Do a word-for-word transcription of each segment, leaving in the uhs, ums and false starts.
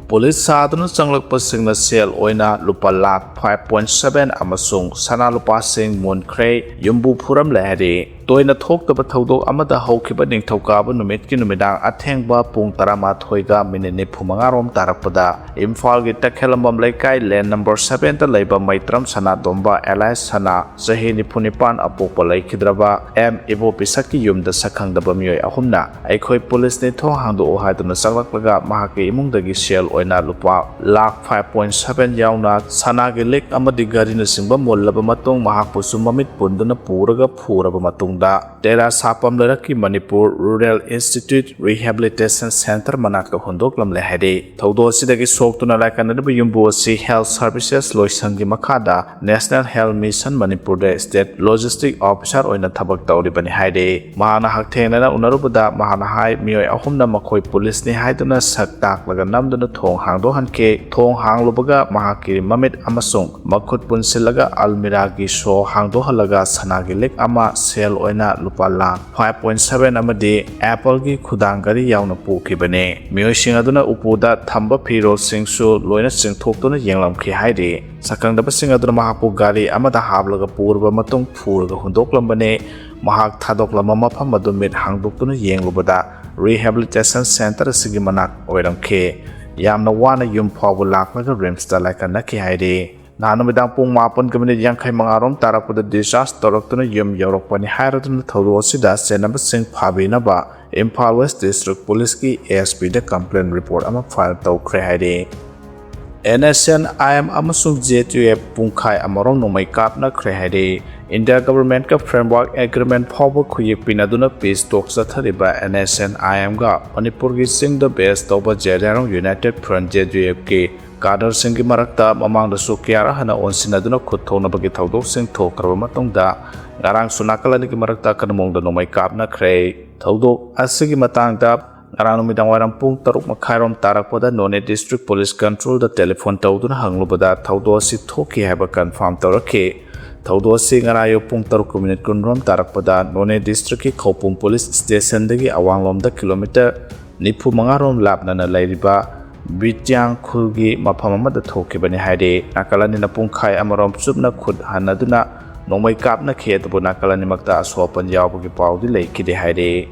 Police ꯁꯥꯗꯨꯅ ꯆꯪꯂꯛꯄꯁꯤꯡꯅ ꯁꯦꯜ ꯑꯣꯏꯅ ꯂꯨꯄꯥ ꯂꯥꯈ five point seven ꯑꯃꯁꯨꯡ ꯁꯅꯥ ꯂꯨꯄꯥꯁꯤꯡ ꯃꯨꯟꯈ꯭ꯔꯦ꯫ ꯌꯨꯝꯕꯨ ꯐꯨꯔꯝꯂꯦ ꯍꯥꯏꯔꯤ꯫ ꯇꯣꯏꯅ ꯊꯣꯛꯇꯕ ꯊꯧꯗꯣꯛ ꯑꯃꯗ ꯍꯧꯈꯤꯕ ꯅꯤꯡꯊꯧꯀꯥꯕ ꯅꯨꯃꯤꯠꯀꯤ ꯅꯨꯃꯤꯗꯥꯡ ꯑꯊꯦꯡꯕ ꯄꯨꯡ ꯇꯔꯥꯃꯥꯊꯣꯏꯒ ꯃꯤꯅꯤꯠ ꯅꯤꯐꯨ ꯃꯉꯥ ꯔꯣꯝ ꯇꯥꯔꯛꯄꯗ ꯏꯝꯐꯥꯜꯒꯤ ꯇꯈꯦꯂꯝꯕꯝ ꯂꯩꯀꯥꯏ ꯂꯦꯟ ꯅꯝꯕꯔ seven ꯗ ꯂꯩꯕ ꯃꯩꯇ꯭ꯔꯝ ꯁꯅꯥꯇꯣꯝꯕ alias ꯁꯅꯥ, ꯆꯍꯤ ꯅꯤꯐꯨ ꯅꯤꯄꯥꯟ ꯑꯄꯣꯛꯄ ꯂꯩꯈꯤꯗ꯭ꯔꯕ ꯑꯦꯝ ꯏꯕꯣꯄꯤꯁꯛꯀꯤ ꯌꯨꯝꯗ ꯁꯛꯈꯪꯗꯕ ꯃꯤꯑꯣꯏ ꯑꯍꯨꯝꯅ ꯑꯩꯈꯣꯏ ꯄꯨꯂꯤꯁꯅꯤ, ꯊꯣꯡ ꯍꯥꯡꯗꯣꯛꯑꯣ ꯍꯥꯏꯗꯨꯅ ꯆꯪꯂꯛꯂꯒ ꯃꯍꯥꯛꯀꯤ ꯏꯃꯨꯡꯗꯒꯤ ꯁꯦꯜ ꯑꯣꯏꯅ ꯂꯨꯄꯥ ꯂꯥꯈ five point seven ꯌꯥꯎꯅ ꯁꯅꯥꯒꯤ ꯂꯤꯛ ꯑꯃꯗꯤ ꯒꯥꯔꯤꯅꯆꯤꯡꯕ ꯃꯨꯜꯂꯕ ꯃꯇꯨꯡ ꯃꯍꯥꯛꯄꯨꯁꯨ ꯃꯃꯤꯠ ꯄꯨꯟꯗꯨꯅ ꯄꯨꯔꯒ ꯐꯨꯔꯕ ꯃꯇꯨꯡꯗ ꯇꯦꯔꯥ ꯁꯥꯄꯝ ꯂꯩꯔꯛꯀꯤ Manipur rural institute rehabilitation centre ꯃꯅꯥꯛꯇ ꯍꯨꯟꯗꯣꯛꯂꯝꯂꯦ ꯍꯥꯏꯔꯤ꯫ ꯊꯧꯗꯣꯛ ꯑꯁꯤꯗꯒꯤ ꯁꯣꯛꯇꯨꯅ ꯂꯥꯏꯀꯠꯅꯔꯤꯕ ꯌꯨꯝꯕꯨ ꯑꯁꯤ ꯍꯦꯜꯊ ꯁꯔꯚꯤꯁꯦꯁ ꯂꯣꯏꯁꯪꯒꯤ ꯃꯈꯥꯗ ꯅꯦꯁꯅꯦꯜ ꯍꯦꯜꯊ ꯃꯤꯁꯟ ꯃꯅꯤꯄꯨꯔꯗ ꯁ꯭ꯇꯦꯠ ꯂꯣꯖꯤꯁꯇꯤꯛ ꯑꯣꯐꯤꯁꯔ ꯑꯣꯏꯅ ꯊꯕꯛ ꯇꯧꯔꯤꯕꯅꯤ ꯍꯥꯏꯔꯤ꯫ ꯃꯍꯥꯛꯅ ꯍꯛꯊꯦꯡꯅꯅ ꯎꯅꯔꯨꯕꯗ ꯃꯍꯥꯛꯅ ꯍꯥꯏ, ꯃꯤꯑꯣꯏ ꯑꯍꯨꯝꯅ ꯃꯈꯣꯏ ꯄꯨꯂꯤꯁꯅꯤ ꯍꯥꯏꯗꯨꯅ ꯁꯛ ꯇꯥꯛꯂꯒ ꯅꯝꯗꯨꯅ ꯊꯣꯡ ꯍꯥꯡꯗꯣꯛꯍꯟꯈꯤ꯫ ꯊꯣꯡ ꯍꯥꯡꯂꯨꯕꯒ ꯃꯍꯥꯛꯀꯤ ꯃꯃꯤꯠ ꯑꯃꯁꯨꯡ ꯃꯈꯨꯠ ꯄꯨꯟꯁꯤꯜꯂꯒ ꯑꯜꯃꯤꯔꯥꯒꯤ ꯁꯣ ꯍꯥꯡꯗꯣꯛꯍꯜꯂꯒ ꯁꯅꯥꯒꯤ ꯂꯤꯛ ꯑꯃ, ꯁꯦꯜ ꯑꯣꯏꯅ ꯂꯨꯄꯥ ꯂꯥꯈ five point seven ꯑꯃꯗꯤ ꯑꯦꯄꯜꯒꯤ ꯈꯨꯗꯥꯡ ꯘꯔꯤ ꯌꯥꯎꯅ ꯄꯨꯈꯤꯕꯅꯤ꯫ ꯃꯤꯑꯣꯏꯁꯤꯡ ꯑꯗꯨꯅ ꯎꯄꯨꯗ ꯊꯝꯕ ꯐꯤꯔꯣꯜꯁꯤꯡꯁꯨ ꯂꯣꯏꯅ ꯆꯤꯡꯊꯣꯛꯇꯨꯅ ꯌꯦꯡꯂꯝꯈꯤ ꯍꯥꯏꯔꯤ꯫ ꯁꯛꯈꯪꯗꯕꯁꯤꯡ ꯑꯗꯨꯅ ꯃꯍꯥꯛꯄꯨ ꯒꯥꯔꯤ ꯑꯃꯗ ꯍꯥꯞꯂꯒ ꯄꯨꯔꯕ ꯃꯇꯨꯡ ꯐꯨꯔꯒ ꯍꯨꯟꯗꯣꯛꯂꯝꯕꯅꯤ꯫ ꯃꯍꯥꯛ ꯊꯥꯗꯣꯛꯂꯝꯕ ꯃꯐꯝ ꯑꯗꯨ ꯃꯤꯠ ꯍꯥꯡꯗꯣꯛꯇꯨꯅ ꯌꯦꯡꯂꯨꯕꯗ ꯔꯤꯍꯦꯕꯤꯂꯤꯇꯦꯁꯟ ꯁꯦꯟꯇꯔ ꯑꯁꯤꯒꯤ ꯃꯅꯥꯛ ꯑꯣꯏꯔꯝꯈꯤ꯫ ꯌꯥꯝꯅ ꯋꯥꯅ ꯌꯨꯝ ꯐꯥꯎꯕ ꯂꯥꯛꯂꯒ ꯔꯤꯝꯁꯇ ꯂꯥꯏꯀꯠꯅꯈꯤ ꯍꯥꯏꯔꯤ꯫ ꯅꯍꯥꯟ ꯅꯨꯃꯤꯗꯥꯡ ꯄꯨꯡ ꯃꯥꯄꯟꯒ ꯃꯤꯅꯤꯠ ꯌꯥꯡꯈꯩ ꯃꯉꯥ ꯔꯣꯝ ꯇꯥꯔꯛꯄꯗ ꯗꯤꯁꯆꯥꯔꯖ ꯇꯧꯔꯛꯇꯨꯅ ꯌꯨꯝ ꯌꯧꯔꯛꯄꯅꯤ ꯍꯥꯏꯔꯗꯨꯅ ꯊꯧꯗꯣꯛ ꯑꯁꯤꯗ ꯆꯦꯟꯅꯕꯁꯤꯡ ꯐꯥꯕꯤꯅꯕ ꯏꯝꯐꯥꯜ ꯋꯦꯁ ꯗꯤꯁꯇ꯭ꯔꯤꯛ ꯄꯨꯂꯤꯁꯀꯤ ꯑꯦ ꯑꯦꯁ ꯄꯤꯗ ꯀꯝꯄ꯭ꯂꯦꯟ ꯔꯤꯄꯣꯔꯠ ꯑꯃ ꯐꯥꯏꯜ ꯇꯧꯈ꯭ꯔꯦ ꯍꯥꯏꯔꯤ꯫ N S N I M ꯑꯃꯁꯨꯡ ꯖꯦ ꯇꯨ ꯑꯦꯐ ꯄꯨꯡꯈꯥꯏ ꯑꯃꯔꯣꯝ ꯅꯣꯡꯃꯩ ꯀꯥꯞꯅꯈ꯭ꯔꯦ ꯍꯥꯏꯔꯤ꯫ ꯏꯟꯗꯤꯌꯥ ꯒꯚꯔꯟꯃꯦꯟꯠꯀ ꯐ꯭ꯔꯦꯝꯋꯥꯔꯛ ꯑꯦꯒ꯭ꯔꯤꯃꯦꯟꯠ ꯐꯥꯎꯕ ꯈꯨꯌꯦꯛ ꯄꯤꯅꯗꯨꯅ ꯄꯤꯁ ꯇꯣꯛ ꯆꯠꯊꯔꯤꯕ ꯑꯦꯟ ꯑꯦꯁ ꯑꯦꯟ ꯑꯥꯏ ꯑꯦꯝꯒ ꯃꯅꯤꯄꯨꯔꯒꯤ ꯆꯤꯡꯗ ꯕꯦꯁ ꯇꯧꯕ ꯖꯦ ꯖꯦꯔꯣꯡ ꯌꯨꯅꯥꯏꯇꯦꯗ ꯐ꯭ꯔꯟꯠ, ꯖꯦ ꯌꯨ ꯑꯦꯐꯀꯤ ꯀꯥꯗꯔꯁꯤꯡꯒꯤ ꯃꯔꯛꯇ ꯃꯃꯥꯡꯗꯁꯨ ꯀꯌꯥꯔꯛ ꯍꯟꯅ ꯑꯣꯟꯁꯤꯟꯅꯗꯨꯅ ꯈꯨꯠ ꯊꯣꯛꯅꯕꯒꯤ ꯊꯧꯗꯣꯛꯁꯤꯡ ꯊꯣꯛꯈ꯭ꯔꯕ ꯃꯇꯨꯡꯗ ꯉꯔꯥꯡꯁꯨ ꯅꯥꯀꯜ ꯑꯅꯤꯒꯤ ꯃꯔꯛꯇ ꯑꯀꯟꯕ ꯃꯑꯣꯡꯗ ꯅꯣꯡꯃꯩ ꯀꯥꯞꯅꯈ꯭ꯔꯦ꯫ ꯊꯧꯗꯣꯛ ꯑꯁꯤꯒꯤ ꯃꯇꯥꯡꯗ ꯉꯔꯥꯡ ꯅꯨꯃꯤꯗꯥꯡ ꯋꯥꯏꯔꯝ ꯄꯨꯡ ꯇꯔꯨꯛ ꯃꯈꯥꯏꯔꯣꯝ ꯇꯥꯔꯛꯄꯗ ꯅꯣꯅꯦ ꯗꯤꯁꯇ꯭ꯔꯤꯛ ꯄꯨꯂꯤꯁ ꯀꯟꯇ꯭ꯔꯣꯜꯗ ꯇꯦꯂꯤꯐꯣꯟ ꯇꯧꯗꯨꯅ ꯍꯪꯂꯨꯕꯗ ꯊꯧꯗꯣꯛ ꯑꯁꯤ ꯊꯣꯛꯈꯤ ꯍꯥꯏꯕ ꯀꯟꯐꯥꯔꯝ ꯇꯧꯔꯛꯈꯤ꯫ ꯊꯧꯗꯣꯛ ꯑꯁꯤ ꯉꯔꯥꯡ ꯑꯌꯨꯛ ꯄꯨꯡ ꯇꯔꯨꯛꯀ ꯃꯤꯅꯤꯠ ꯀꯨꯟ ꯔꯣꯝ ꯇꯥꯔꯛꯄꯗ ꯅꯣꯅꯦ ꯗꯤꯁꯇ꯭ꯔꯤꯛꯀꯤ ꯈꯧꯄꯨꯝ ꯄꯨꯂꯤꯁ ꯁ꯭ꯇꯦꯁꯟꯗꯒꯤ ꯑꯋꯥꯡꯂꯣꯝꯗ ꯀꯤꯂꯣꯃꯤꯇꯔ ꯅꯤꯐꯨ ꯃꯉꯥ ꯔꯣꯝ ꯂꯥꯞꯅꯅ ꯂꯩꯔꯤꯕ ꯕꯤꯇ꯭ꯌꯥꯡ ꯈꯨꯜꯒꯤ ꯃꯐꯝ ꯑꯃꯗ ꯊꯣꯛꯈꯤꯕꯅꯤ ꯍꯥꯏꯔꯤ꯫ ꯅꯥꯀꯜ ꯑꯅꯤꯅ ꯄꯨꯡꯈꯥꯏ ꯑꯃꯔꯣꯝ ꯆꯨꯞꯅ ꯈꯨꯠ ꯍꯟꯅꯗꯨꯅ ꯅꯣꯡꯃꯩ ꯀꯥꯞꯅꯈꯤ, ꯑꯗꯨꯕꯨ ꯅꯥꯀꯜ ꯑꯅꯤꯃꯛꯇ ꯑꯁꯣꯛ ꯑꯄꯟ ꯌꯥꯎꯕꯒꯤ ꯄꯥꯎꯗꯤ ꯂꯩꯈꯤꯗꯦ ꯍꯥꯏꯔꯤ꯫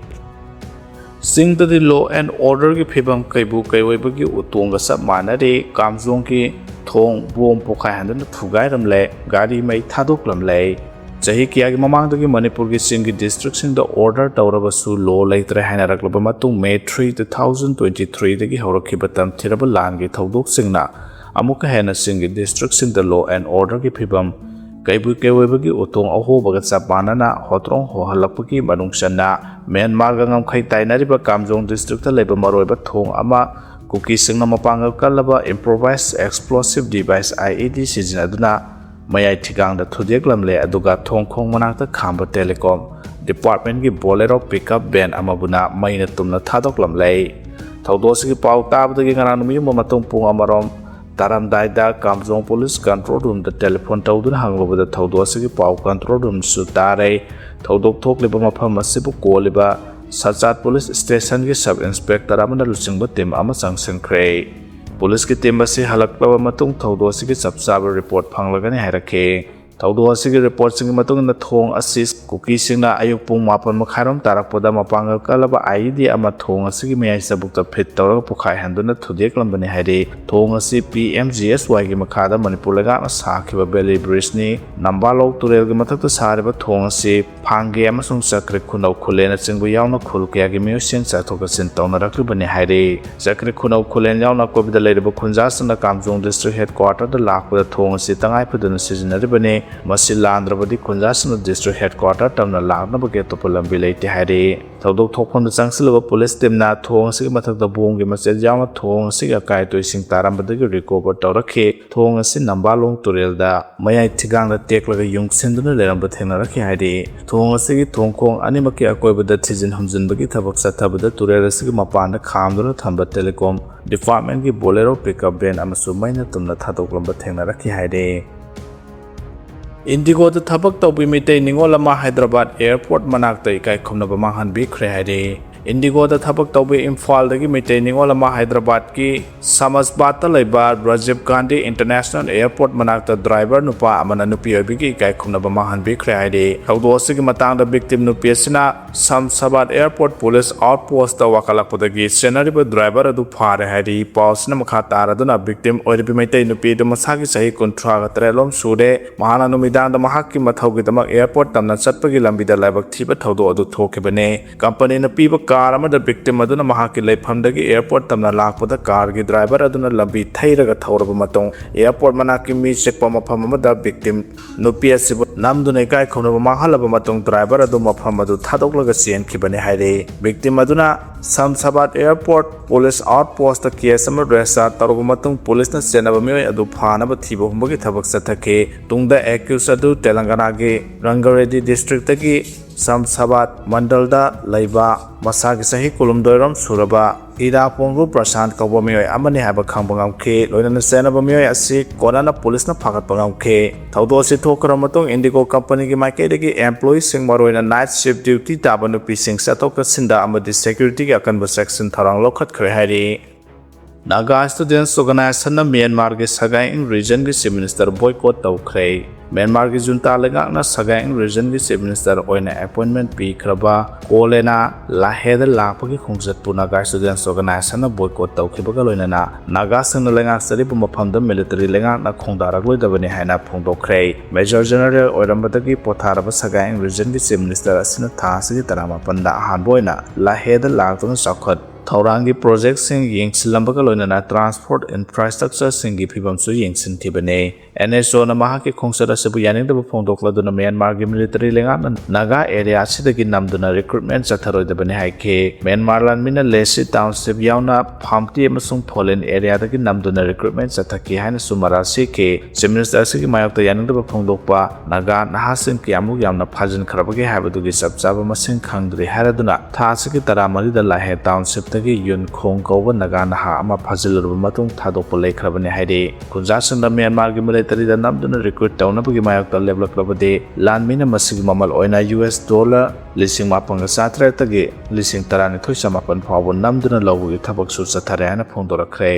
ꯆꯤꯡꯗꯗꯤ law and orderꯒꯤ ꯐꯤꯕꯝ ꯀꯩꯕꯨ ꯀꯩꯑꯣꯏꯕꯒꯤ ꯎꯇꯣꯡꯒ ꯆꯞ ꯃꯥꯟꯅꯔꯤ꯫ ꯀꯥꯝꯖꯣꯡꯒꯤ ꯊꯣꯡ ꯕꯣꯝ ꯄꯣꯈꯥꯏꯍꯟꯗꯨꯅ ꯊꯨꯒꯥꯏꯔꯝꯂꯦ, ꯒꯥꯔꯤ ꯃꯩ ꯊꯥꯗꯣꯛꯂꯝꯂꯦ꯫ ꯆꯍꯤ ꯀꯌꯥꯒꯤ ꯃꯃꯥꯡꯗꯒꯤ ꯃꯅꯤꯄꯨꯔꯒꯤ ꯆꯤꯡꯒꯤ districtꯁꯤꯡꯗ order ꯇꯧꯔꯕꯁꯨ law ꯂꯩꯇ꯭ꯔꯦ ꯍꯥꯏꯅꯔꯛꯂꯕ ꯃꯇꯨꯡ, May three, two thousand twenty threeꯗꯒꯤ ꯍꯧꯔꯛꯈꯤꯕ ꯇꯝꯊꯤꯔꯕ ꯂꯥꯟꯒꯤ ꯊꯧꯗꯣꯛꯁꯤꯡꯅ ꯑꯃꯨꯛꯀ ꯍꯦꯟꯅ ꯆꯤꯡꯒꯤ districtꯁꯤꯡꯗ law and orderꯒꯤ ꯐꯤꯕꯝ ꯀꯩꯕꯨ ꯀꯩꯑꯣꯏꯕꯒꯤ ꯎꯇꯣꯡ ꯑꯍꯣꯕꯒ ꯆꯞ ꯃꯥꯟꯅꯅ ꯍꯣꯇ꯭ꯔꯣꯡ ꯍꯣꯍꯜꯂꯛꯄꯒꯤ ꯃꯅꯨꯡ ꯆꯟꯅ ꯃ꯭ꯌꯥꯟꯃꯥꯔꯒ ꯉꯝꯈꯩ ꯇꯥꯏꯅꯔꯤꯕ ꯀꯥꯝꯖꯣꯡ districtꯇ ꯂꯩꯕ ꯃꯔꯨꯑꯣꯏꯕ ꯊꯣꯡ ꯑꯃ ꯀꯨꯀꯤꯁꯤꯡꯅ ꯃꯄꯥꯡꯒꯜ ꯀꯜꯂꯕ improvised explosive device, IED, ꯁꯤꯖꯤꯟꯅꯗꯨꯅ ꯃꯌꯥꯏ ꯊꯤꯒꯥꯡꯗ ꯊꯨꯗꯦꯛꯂꯝꯂꯦ, ꯑꯗꯨꯒ ꯊꯣꯡ ꯈꯣꯡ ꯃꯅꯥꯛꯇ ꯈꯥꯝꯕ telecom departmentꯀꯤ Bolero pickup van ꯑꯃꯕꯨꯅ ꯃꯩꯅ ꯇꯨꯝꯅ ꯊꯥꯗꯣꯛꯂꯝꯂꯦ꯫ ꯊꯧꯗꯣꯛ ꯑꯁꯤꯒꯤ ꯄꯥꯎ ꯇꯥꯕꯗꯒꯤ ꯉꯔꯥꯡ ꯅꯨꯃꯤꯠ ꯌꯨꯡꯕ ꯃꯇꯨꯡ ꯄꯨꯡ ꯑꯃꯔꯣꯝ ꯇꯥꯔꯝꯗꯥꯏꯗ ꯀꯥꯝꯖꯣꯡ police control roomꯗ telephone ꯇꯧꯗꯨꯅ ꯍꯪꯂꯨꯕꯗ ꯊꯧꯗꯣꯛ ꯑꯁꯤꯒꯤ ꯄꯥꯎ control roomꯁꯨ ꯇꯥꯔꯦ꯫ ꯊꯧꯗꯣꯛ ꯊꯣꯛꯂꯤꯕ ꯃꯐꯝ ꯑꯁꯤꯕꯨ ꯀꯣꯜꯂꯤꯕ ꯁꯆꯥꯠ police stationꯒꯤ sub inspector ꯑꯃꯅ ꯂꯨꯆꯤꯡꯕ team ꯑꯃ ꯆꯪꯁꯤꯟꯈ꯭ꯔꯦ꯫ Policeꯀꯤ team ꯑꯁꯤ ꯍꯜꯂꯛꯂꯕ ꯃꯇꯨꯡ ꯊꯧꯗꯣꯛ ꯑꯁꯤꯒꯤ ꯆꯞ ꯆꯥꯕ report ꯐꯪꯂꯒꯅꯤ ꯍꯥꯏꯔꯛꯈꯤ꯫ ꯊꯧꯗꯣꯛ ꯑꯁꯤꯒꯤ reportꯁꯤꯡꯒꯤ ꯃꯇꯨꯡ ꯏꯟꯅ ꯊꯣꯡ ꯑꯁꯤ ꯀꯨꯀꯤꯁꯤꯡꯅ ꯑꯌꯨꯛ ꯄꯨꯡ ꯃꯥꯄꯟ ꯃꯈꯥꯏꯔꯣꯝ ꯇꯥꯔꯛꯄꯗ ꯃꯄꯥꯡꯒꯜ ꯀꯜꯂꯕ IED ꯑꯃ ꯊꯣꯡ ꯑꯁꯤꯒꯤ ꯃꯌꯥꯏ ꯆꯕꯨꯛꯇ fit ꯇꯧꯔꯒ ꯄꯣꯈꯥꯏꯍꯟꯗꯨꯅ ꯊꯨꯗꯦꯛꯂꯝꯕꯅꯤ ꯍꯥꯏꯔꯤ꯫ ꯊꯣꯡ ꯑꯁꯤ PMGSYꯒꯤ ꯃꯈꯥꯗ ꯃꯅꯤꯄꯨꯔ ꯂꯩꯉꯥꯛꯅ ꯁꯥꯈꯤꯕ valley bridgeꯅꯤ꯫ ꯅꯝꯕꯥꯂꯣꯡ ꯇꯨꯔꯦꯜꯒꯤ ꯃꯊꯛꯇ ꯁꯥꯔꯤꯕ ꯊꯣꯡ ꯑꯁꯤ ꯐꯥꯡꯒꯦ ꯑꯃꯁꯨꯡ ꯆꯀ꯭ꯔꯤ ꯈꯨꯅꯧ ꯈꯨꯂꯦꯟꯅꯆꯤꯡꯕ ꯌꯥꯎꯅ ꯈꯨꯜ ꯀꯌꯥꯒꯤ ꯃꯤꯑꯣꯏꯁꯤꯡ ꯆꯠꯊꯣꯛ ꯆꯠꯁꯤꯟ ꯇꯧꯅꯔꯛꯂꯤꯕꯅꯤ ꯍꯥꯏꯔꯤ꯫ ꯆꯀ꯭ꯔꯤ ꯈꯨꯅꯧ ꯈꯨꯂꯦꯟ ꯌꯥꯎꯅ ꯑꯀꯣꯏꯕꯗ ꯂꯩꯔꯤꯕ ꯈꯨꯟꯖꯥꯁꯤꯡꯅ ꯀꯥꯝꯖꯣꯡ district headquarterꯗ ꯂꯥꯛꯄꯗ ꯊꯣꯡ ꯑꯁꯤ ꯇꯉꯥꯏ ꯐꯗꯅ ꯁꯤꯖꯤꯟꯅꯔꯤꯕꯅꯤ꯫ ꯃꯁꯤ ꯂꯥꯟꯗ꯭ꯔꯕꯗꯤ ꯈꯨꯟꯖꯥꯁꯤꯡꯅ district headquarter ꯇꯝꯅ ꯂꯥꯛꯅꯕꯒꯤ ꯑꯇꯣꯞꯄ ꯂꯝꯕꯤ ꯂꯩꯇꯦ ꯍꯥꯏꯔꯤ꯫ ꯊꯧꯗꯣꯛ ꯊꯣꯛꯐꯝꯗ ꯆꯪꯁꯤꯜꯂꯕ police teamꯅ ꯊꯣꯡ ꯑꯁꯤꯒꯤ ꯃꯊꯛꯇ ꯕꯣꯝꯒꯤ ꯃꯆꯦꯠ ꯌꯥꯎꯅ ꯊꯣꯡ ꯑꯁꯤꯒꯤ ꯑꯀꯥꯏ ꯑꯇꯣꯏꯁꯤꯡ ꯇꯥꯔꯝꯕꯗꯒꯤ recover ꯇꯧꯔꯛꯈꯤ꯫ ꯊꯣꯡ ꯑꯁꯤ ꯅꯝꯕꯥꯂꯣꯡ ꯇꯨꯔꯦꯜꯗ ꯃꯌꯥꯏ ꯊꯤꯒꯥꯡꯗ ꯇꯦꯛꯂꯒ ꯌꯨꯡꯁꯤꯟꯗꯨꯅ ꯂꯩꯔꯝꯕ ꯊꯦꯡꯅꯔꯛꯈꯤ ꯍꯥꯏꯔꯤ꯫ ꯊꯣꯡ ꯑꯁꯤꯒꯤ ꯊꯣꯡ ꯈꯣꯡ ꯑꯅꯤꯃꯛꯀꯤ ꯑꯀꯣꯏꯕꯗ ꯊꯤꯖꯤꯟ ꯍꯨꯝꯖꯤꯟꯕꯒꯤ ꯊꯕꯛ ꯆꯠꯊꯕꯗ ꯇꯨꯔꯦꯜ ꯑꯁꯤꯒꯤ ꯃꯄꯥꯟꯗ ꯈꯥꯝꯗꯨꯅ ꯊꯝꯕ telecom departmentꯀꯤ Bolero pickup van ꯑꯃꯁꯨ ꯃꯩꯅ ꯇꯨꯝꯅ ꯊꯥꯗꯣꯛꯂꯝꯕ ꯊꯦꯡꯅꯔꯛꯈꯤ ꯍꯥꯏꯔꯤ꯫ IndiGoꯗ ꯊꯕꯛ ꯇꯧꯕꯤ ꯃꯤꯇꯩ ꯅꯤꯉꯣꯜ ꯑꯃ ꯍꯥꯏꯗ꯭ꯔꯕꯥꯗ airport ꯃꯅꯥꯛꯇ ꯏꯀꯥꯏ ꯈꯨꯝꯅꯕ ꯃꯥꯡꯍꯟꯕꯤꯈ꯭ꯔꯦ ꯍꯥꯏꯔꯤ꯫ ꯏꯟꯗꯤꯒꯣꯗ ꯊꯕꯛ ꯇꯧꯕ ꯏꯝꯐꯥꯜꯗꯒꯤ ꯃꯩꯇꯩ ꯅꯤꯉꯣꯜ ꯑꯃ ꯍꯥꯏꯗ꯭ꯔꯕꯥꯗꯀꯤ ꯁꯃꯁꯕꯥꯗꯇ ꯂꯩꯕ ꯔꯥꯖꯤꯕ ꯒꯥꯟꯙꯤ ꯏꯟꯇꯔꯅꯦꯁꯅꯦꯜ ꯑꯦꯌꯔꯄꯣꯔꯠ ꯃꯅꯥꯛꯇ ꯗ꯭ꯔꯥꯏꯚꯔ ꯅꯨꯄꯥ ꯑꯃꯅ ꯅꯨꯄꯤ ꯑꯣꯏꯕꯤꯒꯤ ꯏꯀꯥꯏ ꯈꯨꯝꯅꯕ ꯃꯥꯡꯍꯟꯕꯤꯈ꯭ꯔꯦ ꯍꯥꯏꯔꯤ꯫ ꯊꯧꯗꯣꯛ ꯑꯁꯤꯒꯤ ꯃꯇꯥꯡꯗ ꯚꯤꯛꯇꯤꯝ ꯅꯨꯄꯤ ꯑꯁꯤꯅ ꯁꯝꯁꯕꯥꯗ ꯑꯦꯌꯔꯄꯣꯔꯠ ꯄꯨꯂꯤꯁ ꯑꯥꯎꯠꯄꯣꯁꯇ ꯋꯥꯀꯠꯂꯛꯄꯗꯒꯤ ꯆꯦꯟꯅꯔꯤꯕ ꯗ꯭ꯔꯥꯏꯚꯔ ꯑꯗꯨ ꯐꯥꯔꯦ ꯍꯥꯏꯔꯤ꯫ ꯄꯥꯎ ꯑꯁꯤꯅ ꯃꯈꯥ ꯇꯥꯔꯗꯨꯅ ꯚꯤꯛꯇꯤꯝ ꯑꯣꯏꯔꯤꯕꯤ ꯃꯩꯇꯩ ꯅꯨꯄꯤ ꯑꯗꯨ ꯃꯁꯥꯒꯤ ꯆꯍꯤ ꯀꯨꯟꯊ꯭ꯔꯥꯒ ꯇꯔꯦꯠ ꯂꯣꯝ ꯁꯨꯔꯦ꯫ ꯃꯍꯥꯛꯅ ꯅꯨꯃꯤꯗꯥꯡꯗ ꯃꯍꯥꯛꯀꯤ ꯃꯊꯧꯒꯤꯗꯃꯛ ꯑꯦꯌꯔꯄꯣꯔꯠ ꯇꯝꯅ ꯆꯠꯄꯒꯤ ꯂꯝꯕꯤꯗ ꯂꯥꯏꯕꯛ ꯊꯤꯕ ꯊꯧꯗꯣꯛ ꯑꯗꯨ ꯊꯣꯛꯈꯤꯕꯅꯤ꯫ ꯀꯝꯄꯅꯤꯅ ꯄꯤꯕ ꯀꯥꯔ ꯑꯃꯗ ꯚꯤꯛꯇꯤꯝ ꯑꯗꯨꯅ ꯃꯍꯥꯛꯀꯤ ꯂꯩꯐꯝꯗꯒꯤ ꯑꯦꯌꯔꯄꯣꯔꯠ ꯇꯝꯅ ꯂꯥꯛꯄꯗ ꯀꯥꯔꯒꯤ ꯗ꯭ꯔꯥꯏꯚꯔ ꯑꯗꯨꯅ ꯂꯝꯕꯤ ꯊꯩꯔꯒ ꯊꯧꯔꯕ ꯃꯇꯨꯡ ꯑꯦꯌꯔꯄꯣꯔꯠ ꯃꯅꯥꯛꯀꯤ ꯃꯤ ꯆꯤꯛꯄ ꯃꯐꯝ ꯑꯃꯗ ꯚꯤꯛꯇꯤꯝ ꯅꯨꯄꯤ ꯑꯁꯤꯕꯨ ꯅꯝꯗꯨꯅ ꯏꯀꯥꯏ ꯈꯨꯝꯅꯕ ꯃꯥꯡꯍꯜꯂꯕ ꯃꯇꯨꯡ ꯗ꯭ꯔꯥꯏꯚꯔ ꯑꯗꯨ ꯃꯐꯝ ꯑꯗꯨ ꯊꯥꯗꯣꯛꯂꯒ ꯆꯦꯟꯈꯤꯕꯅꯤ ꯍꯥꯏꯔꯤ꯫ ꯚꯤꯛꯇꯤꯝ ꯑꯗꯨꯅ ꯁꯝꯁꯕꯥꯗ ꯑꯦꯌꯔꯄꯣꯔꯠ ꯄꯨꯂꯤꯁ ꯑꯥꯎꯠꯄꯣꯁꯇ ꯀꯦꯁ ꯑꯃ ꯔꯦꯖꯤꯁꯇꯥꯔ ꯇꯧꯔꯕ ꯃꯇꯨꯡ ꯄꯨꯂꯤꯁꯅ ꯆꯦꯟꯅꯕ ꯃꯤꯑꯣꯏ ꯑꯗꯨ ꯐꯥꯅꯕ ꯊꯤꯕ ꯍꯨꯝꯕꯒꯤ ꯊꯕꯛ ꯆꯠꯊꯈꯤ꯫ ꯇꯨꯡꯗ ꯑꯦꯀ꯭ꯌꯨꯁ ꯑꯗꯨ ꯇꯦꯂꯪꯒꯅꯥꯒꯤ ꯔꯪꯒꯔꯦꯗꯤ ꯗꯤꯁꯇ꯭ꯔꯤꯛꯇꯒꯤ ꯁꯝꯁꯕꯥꯗ ꯃꯟꯗꯜꯗ ꯂꯩꯕ ꯃꯁꯥꯒꯤ ꯆꯍꯤ ꯀꯨꯟꯍꯨꯝꯗꯣꯏ ꯔꯣꯝ ꯁꯨꯔꯕ ꯏꯔꯥꯄꯣꯡꯒꯨ ꯄ꯭ꯔꯁꯥꯟꯠ ꯀꯧꯕ ꯃꯤꯑꯣꯏ ꯑꯃꯅꯤ ꯍꯥꯏꯕ ꯈꯪꯕ ꯉꯝꯈꯤ꯫ ꯂꯣꯏꯅꯅ ꯆꯦꯟꯅꯕ ꯃꯤꯑꯣꯏ ꯑꯁꯤ ꯀꯣꯟꯅꯅ ꯄꯨꯂꯤꯁꯅ ꯐꯥꯒꯠꯄ ꯉꯝꯈꯤ꯫ ꯊꯧꯗꯣꯛ ꯑꯁꯤ ꯊꯣꯛꯈ꯭ꯔ ꯃꯇꯨꯡ ꯏꯟꯗꯤꯒꯣ ꯀꯝꯄꯅꯤꯒꯤ ꯃꯥꯏꯀꯩꯗꯒꯤ ꯑꯦꯝꯄ꯭ꯂꯣꯌꯤꯁꯤꯡ, ꯃꯔꯨꯑꯣꯏꯅ ꯅꯥꯏꯠ ꯁꯤꯐ ꯗ꯭ꯌꯨꯇꯤ ꯇꯥꯕ ꯅꯨꯄꯤꯁꯤꯡ ꯆꯠꯊꯣꯛ ꯆꯠꯁꯤꯟꯗ ꯑꯃꯗꯤ ꯁꯦꯀ꯭ꯌꯨꯔꯤꯇꯤꯒꯤ ꯑꯀꯟꯕ ꯆꯦꯛꯁꯤꯟ ꯊꯧꯔꯥꯡ ꯂꯧꯈꯠꯈ꯭ꯔꯦ ꯍꯥꯏꯔꯤ꯫ ꯅꯥꯒꯥ ꯁ꯭ꯇꯨꯗꯦꯟꯠꯁ ꯑꯣꯔꯒꯅꯥꯏꯖꯦꯁꯟꯅ ꯃ꯭ꯌꯥꯟꯃꯥꯔꯒꯤ ꯁꯒꯥꯏ ꯏꯪ ꯔꯤꯖꯟꯒꯤ ꯆꯤꯐ ꯃꯤꯅꯤꯁꯇꯔ ꯕꯣꯏꯀꯣꯠ ꯇꯧꯈ꯭ꯔꯦ꯫ ꯃ꯭ꯌꯥꯟꯃꯥꯔꯒꯤ ꯖꯨꯟꯇꯥ ꯂꯩꯉꯥꯛꯅ ꯁꯒꯥꯏ ꯏꯪ ꯔꯤꯖꯟꯒꯤ ꯆꯤꯐ ꯃꯤꯅꯤꯁꯇꯔ ꯑꯣꯏꯅ ꯑꯦꯄꯣꯏꯟꯠꯃꯦꯟꯠ ꯄꯤꯈ꯭ꯔꯕ ꯀꯣꯂꯦꯅꯥ ꯂꯥꯍꯦꯗ ꯂꯥꯛꯄꯒꯤ ꯈꯣꯡꯆꯠꯄꯨ ꯅꯥꯒꯥ ꯁ꯭ꯇꯨꯗꯦꯟꯠꯁ ꯑꯣꯔꯒꯅꯥꯏꯖꯦꯁꯟꯅ ꯕꯣꯏꯀꯣꯠ ꯇꯧꯈꯤꯕꯒ ꯂꯣꯏꯅꯅ ꯅꯥꯒꯥꯁꯤꯡꯅ ꯂꯩꯉꯥꯛꯆꯔꯤꯕ ꯃꯐꯝꯗ ꯃꯤꯂꯤꯇꯔꯤ ꯂꯩꯉꯥꯛꯅ ꯈꯣꯡꯗꯥꯔꯛꯂꯣꯏꯗꯕꯅꯤ ꯍꯥꯏꯅ ꯐꯣꯡꯗꯣꯛꯈ꯭ꯔꯦ꯫ ꯃꯦꯖꯔ ꯖꯦꯅꯔꯦꯜ ꯑꯣꯏꯔꯝꯕꯗꯒꯤ ꯄꯣꯊꯥꯔꯕ ꯁꯒꯥꯏ ꯏꯪ ꯔꯤꯖꯟꯒꯤ ꯆꯤꯐ ꯃꯤꯅꯤꯁꯇꯔ ꯑꯁꯤꯅ ꯊꯥ ꯑꯁꯤꯒꯤ ꯇꯔꯥꯃꯥꯄꯟꯗ ꯑꯍꯥꯟꯕ ꯑꯣꯏꯅ ꯂꯥꯍꯦꯗ ꯂꯥꯛꯇꯨꯅ ꯆꯥꯎꯈꯠ ꯊꯧꯔꯥꯡꯒꯤ ꯄ꯭ꯔꯣꯖꯦꯛꯁꯤꯡ ꯌꯦꯡꯁꯤꯜꯂꯝꯕꯒ ꯂꯣꯏꯅꯅ ꯇ꯭ꯔꯥꯟꯁꯄꯣꯔꯠ ꯏꯟꯐ꯭ꯔꯥꯁ꯭ꯇ꯭ꯔꯛꯆꯔꯁꯤꯡꯒꯤ ꯐꯤꯕꯝꯁꯨ ꯌꯦꯡꯁꯤꯟꯈꯤꯕꯅꯤ꯫ ꯑꯦꯟ ꯑꯦꯁ ꯑꯣꯅ ꯃꯍꯥꯛꯀꯤ ꯈꯣꯡꯆꯠ ꯑꯁꯤꯕꯨ ꯌꯥꯅꯤꯡꯗꯕ ꯐꯣꯡꯗꯣꯛꯂꯗꯨꯅ ꯃ꯭ꯌꯥꯟꯃꯥꯔꯒꯤ ꯃꯤꯂꯤꯇꯔꯤ ꯂꯩꯉꯥꯛꯅ ꯅꯥꯒꯥ ꯑꯦꯔꯤꯌꯥ ꯑꯁꯤꯗꯒꯤ ꯅꯝꯗꯨꯅ ꯔꯤꯀ꯭ꯔꯨꯠꯃꯦꯟꯠ ꯆꯠꯊꯔꯣꯏꯗꯕꯅꯤ ꯍꯥꯏꯈꯤ꯫ ꯃ꯭ꯌꯥꯟꯃꯥꯔ ꯂꯥꯟꯃꯤꯅ ꯂꯦꯁꯤ ꯇꯥꯎꯟꯁꯤꯞ ꯌꯥꯎꯅ ꯐꯥꯝꯇꯤ ꯑꯃꯁꯨꯡ ꯐꯣꯂꯦꯟ ꯑꯦꯔꯤꯌꯥꯗꯒꯤ ꯅꯝꯗꯨꯅ ꯔꯤꯀ꯭ꯔꯨꯠꯃꯦꯟꯠ ꯆꯠꯊꯈꯤ ꯍꯥꯏꯅꯁꯨ ꯃꯔꯥꯜ ꯁꯤꯈꯤ꯫ ꯆꯤꯐ ꯃꯤꯅꯤꯁꯇꯔ ꯑꯁꯤꯒꯤ ꯃꯥꯌꯣꯛꯇ ꯌꯥꯅꯤꯡꯗꯕ ꯐꯣꯡꯗꯣꯛꯄ ꯅꯥꯒꯥ ꯅꯍꯥꯁꯤꯡ ꯀꯌꯥꯃꯨꯛ ꯌꯥꯝꯅ ꯐꯥꯖꯤꯟꯈ꯭ꯔꯕꯒꯦ ꯍꯥꯏꯕꯗꯨꯒꯤ ꯆꯞ ꯆꯥꯕ ꯃꯁꯤꯡ ꯈꯪꯗ꯭ꯔꯤ ꯍꯥꯏꯔꯗꯨꯅ ꯊꯥ ꯑꯁꯤꯒꯤ ꯇꯔꯥꯃꯔꯤꯗ ꯂꯥꯍꯦ ꯇꯥꯎꯟꯁꯤꯞꯇ ꯗꯒꯤ ꯌꯨꯟ ꯈꯣꯡ ꯀꯧꯕ ꯅꯥꯒꯥ ꯅꯍꯥ ꯑꯃ ꯐꯥꯖꯤꯜꯂꯨꯔꯕ ꯃꯇꯨꯡ ꯊꯥꯗꯣꯛꯄ ꯂꯩꯈ꯭ꯔꯕꯅꯤ ꯍꯥꯏꯔꯤ꯫ ꯈꯨꯟꯖꯥꯁꯤꯡꯅ ꯃ꯭ꯌꯥꯟꯃꯥꯔꯒꯤ ꯃꯤꯂꯤꯇꯔꯤꯗ ꯅꯝꯗꯨꯅ ꯔꯤꯀ꯭ꯔꯨꯠ ꯇꯧꯅꯕꯒꯤ ꯃꯥꯌꯣꯛꯇ ꯂꯦꯞꯂꯛꯂꯕꯗꯤ ꯂꯥꯟꯃꯤꯅ ꯃꯁꯤꯒꯤ ꯃꯃꯜ ꯑꯣꯏꯅ ꯌꯨ ꯑꯦꯁ ꯗꯣꯂꯔ ꯂꯤꯁꯤꯡ ꯃꯥꯄꯟꯒ ꯆꯥꯇ꯭ꯔꯦꯠꯇꯒꯤ ꯂꯤꯁꯤꯡ ꯇꯔꯥꯅꯤꯊꯣꯏ ꯆꯃꯥꯄꯟ ꯐꯥꯎꯕ ꯅꯝꯗꯨꯅ ꯂꯧꯕꯒꯤ ꯊꯕꯛꯁꯨ ꯆꯠꯊꯔꯦ ꯍꯥꯏꯅ ꯐꯣꯡꯗꯣꯔꯛꯈ꯭ꯔꯦ꯫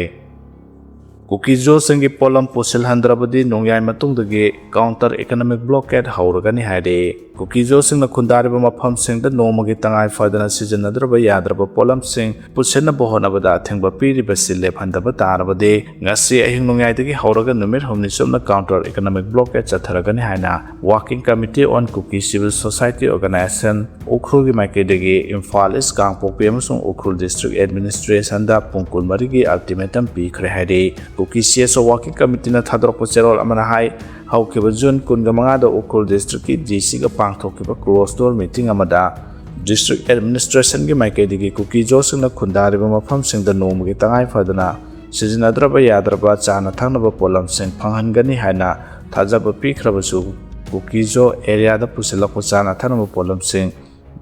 ꯀꯨꯀꯤꯖꯣꯁꯤꯡꯒꯤ ꯄꯣꯠꯂꯝ ꯄꯨꯁꯤꯜꯍꯟꯗ꯭ꯔꯕꯗꯤ ꯅꯣꯡꯌꯥꯏ ꯃꯇꯨꯡꯗꯒꯤ counter economic blockade ꯍꯧꯔꯒꯅꯤ ꯍꯥꯏꯔꯤ꯫ ꯀꯨꯀꯤꯖꯣꯁꯤꯡꯅ ꯈꯨꯟꯗꯥꯔꯤꯕ ꯃꯐꯝꯁꯤꯡꯗ ꯅꯣꯡꯃꯒꯤ ꯇꯉꯥꯏ ꯐꯗꯅ ꯁꯤꯖꯤꯟꯅꯗ꯭ꯔꯕ ꯌꯥꯗ꯭ꯔꯕ ꯄꯣꯠꯂꯝꯁꯤꯡ ꯄꯨꯁꯤꯟꯅꯕ ꯍꯣꯠꯅꯕꯗ ꯑꯊꯤꯡꯕ ꯄꯤꯔꯤꯕꯁꯤ ꯂꯦꯞꯍꯟꯗꯕ ꯇꯥꯔꯕꯗꯤ ꯉꯁꯤ ꯑꯍꯤꯡ ꯅꯣꯡꯌꯥꯏꯗꯒꯤ ꯍꯧꯔꯒ ꯅꯨꯃꯤꯠ ꯍꯨꯝꯅꯤ ꯆꯨꯞꯅ counter economic blockade ꯆꯠꯊꯔꯒꯅꯤ ꯍꯥꯏꯅ Working Committee on Kuki Civil Society Organization ꯎꯈ꯭ꯔꯨꯜꯒꯤ ꯃꯥꯏꯀꯩꯗꯒꯤ ꯏꯝꯐꯥꯜ ꯏꯁ, ꯀꯥꯡꯄꯣꯛꯄꯤ ꯑꯃꯁꯨꯡ ꯎꯈ꯭ꯔꯨꯜ district administrationꯗ ꯄꯨꯡ ꯀꯨꯟꯃꯔꯤꯒꯤ ultimatum ꯄꯤꯈ꯭ꯔꯦ ꯍꯥꯏꯔꯤ꯫ ꯀꯨꯀꯤ ꯁꯤ ꯑꯦꯁ ꯑꯣ Working Committeeꯅ ꯊꯥꯗꯣꯔꯛꯄ ꯆꯦꯔꯣꯜ ꯑꯃꯅ ꯍꯥꯏ, ꯍꯧꯈꯤꯕ ꯖꯨꯟ ꯀꯨꯟꯒ ꯃꯉꯥꯗ ꯎꯈ꯭ꯔꯨꯜ districtꯀꯤ ꯗꯤ ꯁꯤꯒ ꯄꯥꯡꯊꯣꯛꯈꯤꯕ closed door meeting ꯑꯃꯗ district administrationꯒꯤ ꯃꯥꯏꯀꯩꯗꯒꯤ ꯀꯨꯀꯤꯖꯣꯁꯤꯡꯅ ꯈꯨꯟꯗꯥꯔꯤꯕ ꯃꯐꯝꯁꯤꯡꯗ ꯅꯣꯡꯃꯒꯤ ꯇꯉꯥꯏ ꯐꯗꯅ ꯁꯤꯖꯤꯟꯅꯗ꯭ꯔꯕ ꯌꯥꯗ꯭ꯔꯕ ꯆꯥꯅ ꯊꯛꯅꯕ ꯄꯣꯠꯂꯝꯁꯤꯡ ꯐꯪꯍꯟꯒꯅꯤ ꯍꯥꯏꯅ ꯊꯥꯖꯕ ꯄꯤꯈ꯭ꯔꯕꯁꯨ, ꯀꯨꯀꯤꯖꯣ areaꯗ ꯄꯨꯁꯤꯜꯂꯛꯄ ꯆꯥꯅ ꯊꯛꯅꯕ ꯄꯣꯠꯂꯝꯁꯤꯡ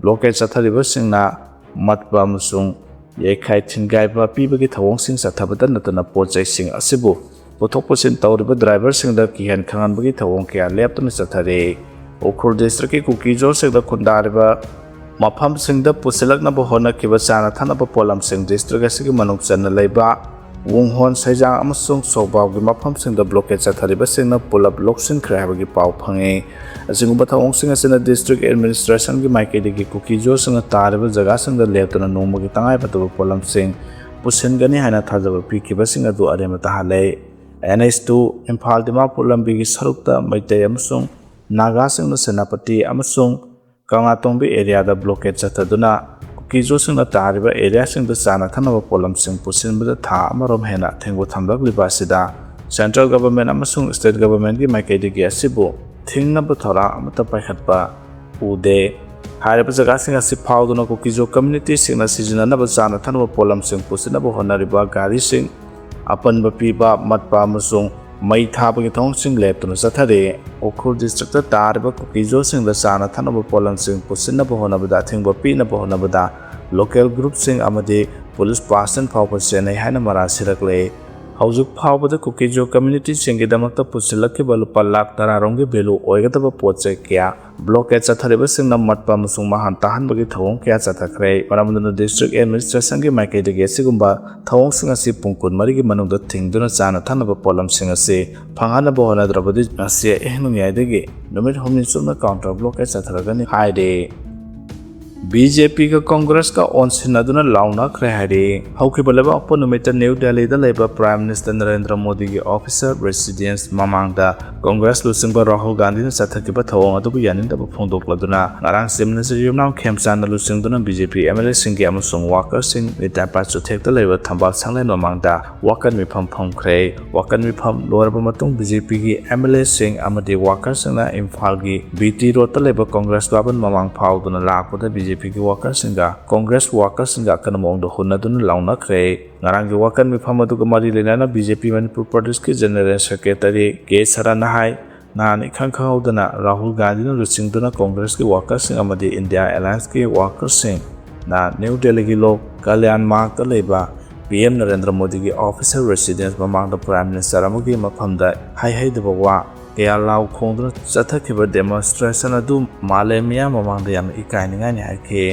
blockade ꯆꯠꯊꯔꯤꯕꯁꯤꯡꯅ ꯃꯠꯄ ꯑꯃꯁꯨꯡ ꯌꯩꯈꯥꯏ ꯊꯤꯟꯒꯥꯏꯕ ꯄꯤꯕꯒꯤ ꯊꯧꯑꯣꯡꯁꯤꯡ ꯆꯠꯊꯕꯇ ꯅꯠꯇꯅ ꯄꯣꯠ ꯆꯩꯁꯤꯡ ꯑꯁꯤꯕꯨ ꯄꯨꯊꯣꯛ ꯄꯨꯁꯤꯟ ꯇꯧꯔꯤꯕ driverꯁꯤꯡꯗ ꯀꯤꯍꯟ ꯈꯪꯍꯟꯕꯒꯤ ꯊꯧꯑꯣꯡ ꯀꯌꯥ ꯂꯦꯞꯇꯅ ꯆꯠꯊꯔꯤ꯫ ꯎꯈ꯭ꯔꯨꯜ districtꯀꯤ ꯀꯨꯀꯤꯖꯣꯁꯤꯡꯗ ꯈꯨꯟꯗꯥꯔꯤꯕ ꯃꯐꯝꯁꯤꯡꯗ ꯄꯨꯁꯤꯜꯂꯛꯅꯕ ꯍꯣꯠꯅꯈꯤꯕ ꯆꯥꯅ ꯊꯛꯅꯕ ꯄꯣꯠꯂꯝꯁꯤꯡ district ꯑꯁꯤꯒꯤ ꯃꯅꯨꯡ ꯆꯟꯅ ꯂꯩꯕ ꯋꯨꯡꯍꯣꯟ, ꯁꯩꯖꯥꯡ ꯑꯃꯁꯨꯡ ꯁꯣꯕꯥꯎꯒꯤ ꯃꯐꯝꯁꯤꯡꯗ blockade ꯆꯠꯊꯔꯤꯕꯁꯤꯡꯅ ꯄꯨꯂꯞ ꯂꯧꯁꯤꯟꯈ꯭ꯔꯦ ꯍꯥꯏꯕꯒꯤ ꯄꯥꯎ ꯐꯪꯉꯤ꯫ ꯑꯁꯤꯒꯨꯝꯕ ꯊꯧꯑꯣꯡꯁꯤꯡ ꯑꯁꯤꯅ district administrationꯒꯤ ꯃꯥꯏꯀꯩꯗꯒꯤ ꯀꯨꯀꯤꯖꯣꯁꯤꯡꯅ ꯇꯥꯔꯤꯕ ꯖꯒꯥꯁꯤꯡꯗ ꯂꯦꯞꯇꯨꯅ ꯅꯣꯡꯃꯒꯤ ꯇꯉꯥꯏꯐꯗꯕ ꯄꯣꯠꯂꯝꯁꯤꯡ ꯄꯨꯁꯤꯟꯒꯅꯤ ꯍꯥꯏꯅ ꯊꯥꯖꯕ ꯄꯤꯈꯤꯕꯁꯤꯡ ꯑꯗꯨ ꯑꯔꯦꯝꯕ ꯇꯥꯍꯜꯂꯦ꯫ NH two ꯏꯝꯐꯥꯜ ꯗꯤꯃꯥꯄꯨꯔ ꯂꯝꯕꯤꯒꯤ ꯁꯔꯨꯛꯇ ꯃꯩꯇꯩ ꯑꯃꯁꯨꯡ ꯅꯥꯒꯥꯁꯤꯡꯅ ꯁꯦꯅꯥꯄꯇꯤ ꯑꯃꯁꯨꯡ ꯀꯪꯂꯥꯇꯣꯡꯕꯤ areaꯗ blockade ꯆꯠꯊꯗꯨꯅ ꯀꯨꯀꯤꯖꯣꯁꯤꯡꯅ ꯇꯥꯔꯤꯕ areaꯁꯤꯡꯗ ꯆꯥꯅ ꯊꯛꯅꯕ ꯄꯣꯠꯂꯝꯁꯤꯡ ꯄꯨꯁꯤꯟꯕꯗ ꯊꯥ ꯑꯃꯔꯣꯝ ꯍꯦꯟꯅ ꯑꯊꯤꯡꯕ ꯊꯝꯂꯛꯂꯤꯕ ꯑꯁꯤꯗ central government ꯑꯃꯁꯨꯡ state governmentꯀꯤ ꯃꯥꯏꯀꯩꯗꯒꯤ ꯑꯁꯤꯕꯨ ꯊꯤꯡꯅꯕ ꯊꯧꯔꯥꯡ ꯑꯃꯠꯇ ꯄꯥꯏꯈꯠꯄ ꯎꯗꯦ꯫ ꯍꯥꯏꯔꯤꯕ ꯖꯒꯥꯁꯤꯡ ꯑꯁꯤ ꯐꯥꯎꯗꯨꯅ ꯀꯨꯀꯤꯖꯣ communityꯁꯤꯡꯅ ꯁꯤꯖꯤꯟꯅꯅꯕ ꯆꯥꯅ ꯊꯛꯅꯕ ꯄꯣꯠꯂꯝꯁꯤꯡ ꯄꯨꯁꯤꯟꯅꯕ ꯍꯣꯠꯅꯔꯤꯕ ꯒꯥꯔꯤꯁꯤꯡ ꯑꯄꯟꯕ ꯄꯤꯕ, ꯃꯠꯄ ꯑꯃꯁꯨꯡ ꯃꯩ ꯊꯥꯕꯒꯤ ꯊꯧꯑꯣꯡꯁꯤꯡ ꯂꯦꯞꯇꯨꯅ ꯆꯠꯊꯔꯤ꯫ ꯎꯈ꯭ꯔꯨꯜ districtꯇ ꯇꯥꯔꯤꯕ ꯀꯨꯀꯤꯖꯣꯁꯤꯡꯗ ꯆꯥꯅ ꯊꯛꯅꯕ ꯄꯣꯠꯂꯝꯁꯤꯡ ꯄꯨꯁꯤꯟꯅꯕ ꯍꯣꯠꯅꯕꯗ ꯑꯊꯤꯡꯕ ꯄꯤꯅꯕ ꯍꯣꯠꯅꯕꯗ local groupꯁꯤꯡ ꯑꯃꯗꯤ ꯄꯨꯂꯤꯁ ꯄꯥꯔꯁꯟ ꯐꯥꯎꯕ ꯆꯦꯟꯅꯩ ꯍꯥꯏꯅ ꯃꯔꯥꯜ ꯁꯤꯔꯛꯂꯦ꯫ ꯍꯧꯖꯤꯛ ꯐꯥꯎꯕꯗ ꯀꯨꯀꯤꯖꯣ ꯀꯝꯃ꯭ꯌꯨꯅꯤꯇꯤꯁꯤꯡꯒꯤꯗꯃꯛꯇ ꯄꯨꯁꯤꯜꯂꯛꯈꯤꯕ ꯂꯨꯄꯥ ꯂꯥꯈ ꯇꯔꯥ ꯔꯣꯝꯒꯤ ꯚꯦꯂꯨ ꯑꯣꯏꯒꯗꯕ ꯄꯣꯠ ꯆꯩ ꯀꯌꯥ ꯕ꯭ꯂꯣꯀꯦꯠ ꯆꯠꯊꯔꯤꯕꯁꯤꯡꯅ ꯃꯠꯄ ꯑꯃꯁꯨꯡ ꯃꯥꯡꯍꯟ ꯇꯥꯍꯟꯕꯒꯤ ꯊꯧꯑꯣꯡ ꯀꯌꯥ ꯆꯠꯊꯈ꯭ꯔꯦ꯫ ꯃꯔꯝ ꯑꯗꯨꯅ ꯗꯤꯁꯇ꯭ꯔꯤꯛ ꯑꯦꯗꯃꯤꯅꯤꯁꯇ꯭ꯔꯦꯁꯟꯒꯤ ꯃꯥꯏꯀꯩꯗꯒꯤ ꯑꯁꯤꯒꯨꯝꯕ ꯊꯧꯑꯣꯡꯁꯤꯡ ꯑꯁꯤ ꯄꯨꯡ ꯀꯨꯟꯃꯔꯤꯒꯤ ꯃꯅꯨꯡꯗ ꯊꯤꯡꯗꯨꯅ ꯆꯥꯅ ꯊꯛꯅꯕ ꯄꯣꯠꯂꯝꯁꯤꯡ ꯑꯁꯤ ꯐꯪꯍꯟꯅꯕ ꯍꯣꯠꯅꯗ꯭ꯔꯕꯗꯤ ꯉꯁꯤ ꯑꯍꯤꯡ ꯅꯣꯡꯌꯥꯏꯗꯒꯤ ꯅꯨꯃꯤꯠ ꯍꯨꯝꯅꯤ ꯆꯨꯞꯅ ꯀꯥꯎꯟꯇꯔ ꯕ꯭ꯂꯣꯀꯦꯠ ꯆꯠꯊꯔꯒꯅꯤ ꯍꯥꯏꯔꯤ꯫ ꯕꯤ ꯖꯦ ꯄꯤꯒ ꯀꯣꯡꯒ꯭ꯔꯦꯁꯀ ꯑꯣꯟꯁꯤꯟꯅꯗꯨꯅ ꯂꯥꯎꯅꯈ꯭ꯔꯦ ꯍꯥꯏꯔꯤ꯫ ꯍꯧꯈꯤꯕ ꯂꯩꯕꯥꯛꯄꯣꯛꯄ ꯅꯨꯃꯤꯠꯇ ꯅ꯭ꯌꯨ ꯗꯦꯜꯂꯤꯗ ꯂꯩꯕ ꯄ꯭ꯔꯥꯏꯝ ꯃꯤꯅꯤꯁꯇꯔ ꯅꯔꯦꯟꯗ꯭ꯔ ꯃꯣꯗꯤꯒꯤ ꯑꯣꯐꯤꯁ ꯑꯣꯐ ꯔꯦꯁꯤꯗꯦꯟꯁ ꯃꯃꯥꯡꯗ ꯀꯣꯡꯒ꯭ꯔꯦꯁ ꯂꯨꯆꯤꯡꯕ ꯔꯥꯍꯨꯜ ꯒꯥꯟꯙꯤꯅ ꯆꯠꯊꯈꯤꯕ ꯊꯧꯑꯣꯡ ꯑꯗꯨꯕꯨ ꯌꯥꯅꯤꯡꯗꯕ ꯐꯣꯡꯗꯣꯛꯂꯗꯨꯅ ꯉꯔꯥꯡ ꯆꯤꯞ ꯃꯤꯅꯤꯁꯇꯔ ꯌꯨꯝꯅꯥꯝ ꯈꯦꯝꯆꯥꯟꯅ ꯂꯨꯆꯤꯡꯗꯨꯅ B J P M L ꯑꯦꯁꯤꯡꯒꯤ ꯑꯃꯁꯨꯡ ꯋꯥꯀꯔꯁꯤꯡ ꯂꯤꯇꯥꯟꯄꯥꯠ ꯆꯨꯊꯦꯛꯇ ꯂꯩꯕ ꯊꯝꯕꯥꯜ ꯁꯪꯂꯦꯟ ꯃꯃꯥꯡꯗ ꯋꯥꯀꯠ ꯃꯤꯐꯝ ꯐꯝꯈ꯭ꯔꯦ꯫ ꯋꯥꯀꯠ ꯃꯤꯐꯝ ꯂꯣꯏꯔꯕ ꯃꯇꯨꯡ ꯕꯤ ꯖꯦ ꯄꯤꯒꯤ ꯑꯦꯝ ꯑꯦꯜ ꯑꯦꯁꯤꯡ ꯑꯃꯗꯤ ꯋꯥꯀꯔꯁꯤꯡꯅ ꯏꯝꯐꯥꯜꯒꯤ ꯕꯤ ꯇꯤ ꯔꯣꯗꯇ ꯂꯩꯕ ꯀꯣꯡꯒ꯭ꯔꯦꯁ ꯚꯕꯟ ꯃꯃꯥꯡ ꯐꯥꯎꯗꯨꯅ ꯂꯥꯛꯄꯗ ꯕꯤ ꯖꯦ ꯄꯤꯒꯤ ꯋꯥꯀꯔꯁꯤꯡꯒ ꯀꯣꯡꯒ꯭ꯔꯦꯁ ꯋꯥꯀꯔꯁꯤꯡꯒ ꯑꯀꯟꯕ ꯃꯑꯣꯡꯗ ꯍꯨꯟꯅꯗꯨꯅ ꯂꯥꯎꯅꯈ꯭ꯔꯦ꯫ ꯉꯔꯥꯡꯒꯤ ꯋꯥꯀꯠ ꯃꯤꯐꯝ ꯑꯗꯨꯒ ꯃꯔꯤ ꯂꯩꯅꯅ ꯕꯤ ꯖꯦ ꯄꯤ ꯃꯅꯤꯄꯨꯔ ꯄ꯭ꯔꯗꯦꯁꯀꯤ ꯖꯦꯅꯔꯦꯜ ꯁꯦꯀ꯭ꯔꯦꯇꯔꯤ ꯀꯦ ꯁꯔꯅ ꯍꯥꯏ, ꯅꯍꯥꯟ ꯏꯈꯪ ꯈꯪꯍꯧꯗꯅ ꯔꯥꯍꯨꯜ ꯒꯥꯟꯙꯤꯅ ꯂꯨꯆꯤꯡꯗꯨꯅ ꯀꯣꯡꯒ꯭ꯔꯦꯁꯀꯤ ꯋꯥꯀꯔꯁꯤꯡ ꯑꯃꯗꯤ ꯏꯟꯗꯤꯌꯥ ꯑꯦꯂꯥꯌꯟꯁꯀꯤ ꯋꯥꯀꯔꯁꯤꯡꯅ ꯅ꯭ꯌꯨ ꯗꯦꯜꯂꯤꯒꯤ ꯂꯣꯛ ꯀꯜꯌꯥꯟ ꯃꯥꯔꯒꯇ ꯂꯩꯕ ꯄꯤ ꯑꯦꯝ ꯅꯔꯦꯟꯗ꯭ꯔ ꯃꯣꯗꯤꯒꯤ ꯑꯣꯐꯤꯁ ꯑꯣꯐ ꯔꯦꯁꯤꯗꯦꯟꯁ ꯃꯃꯥꯡꯗ ꯄ꯭ꯔꯥꯏꯝ ꯃꯤꯅꯤꯁꯇꯔ ꯑꯃꯒꯤ ꯃꯐꯝꯗ ꯍꯥꯏꯍꯩꯗꯕ ꯋꯥ ꯀꯌꯥ ꯂꯥꯎ ꯈꯣꯡꯗꯨꯅ ꯆꯠꯊꯈꯤꯕ ꯗꯦꯃꯣꯟꯁꯇ꯭ꯔꯦꯁꯟ ꯑꯗꯨ ꯃꯥꯂꯦꯝ ꯃꯤꯌꯥꯝ ꯃꯃꯥꯡꯗ ꯌꯥꯝꯅ ꯏꯀꯥꯏꯅꯤꯡꯉꯥꯏꯅꯤ ꯍꯥꯏꯈꯤ꯫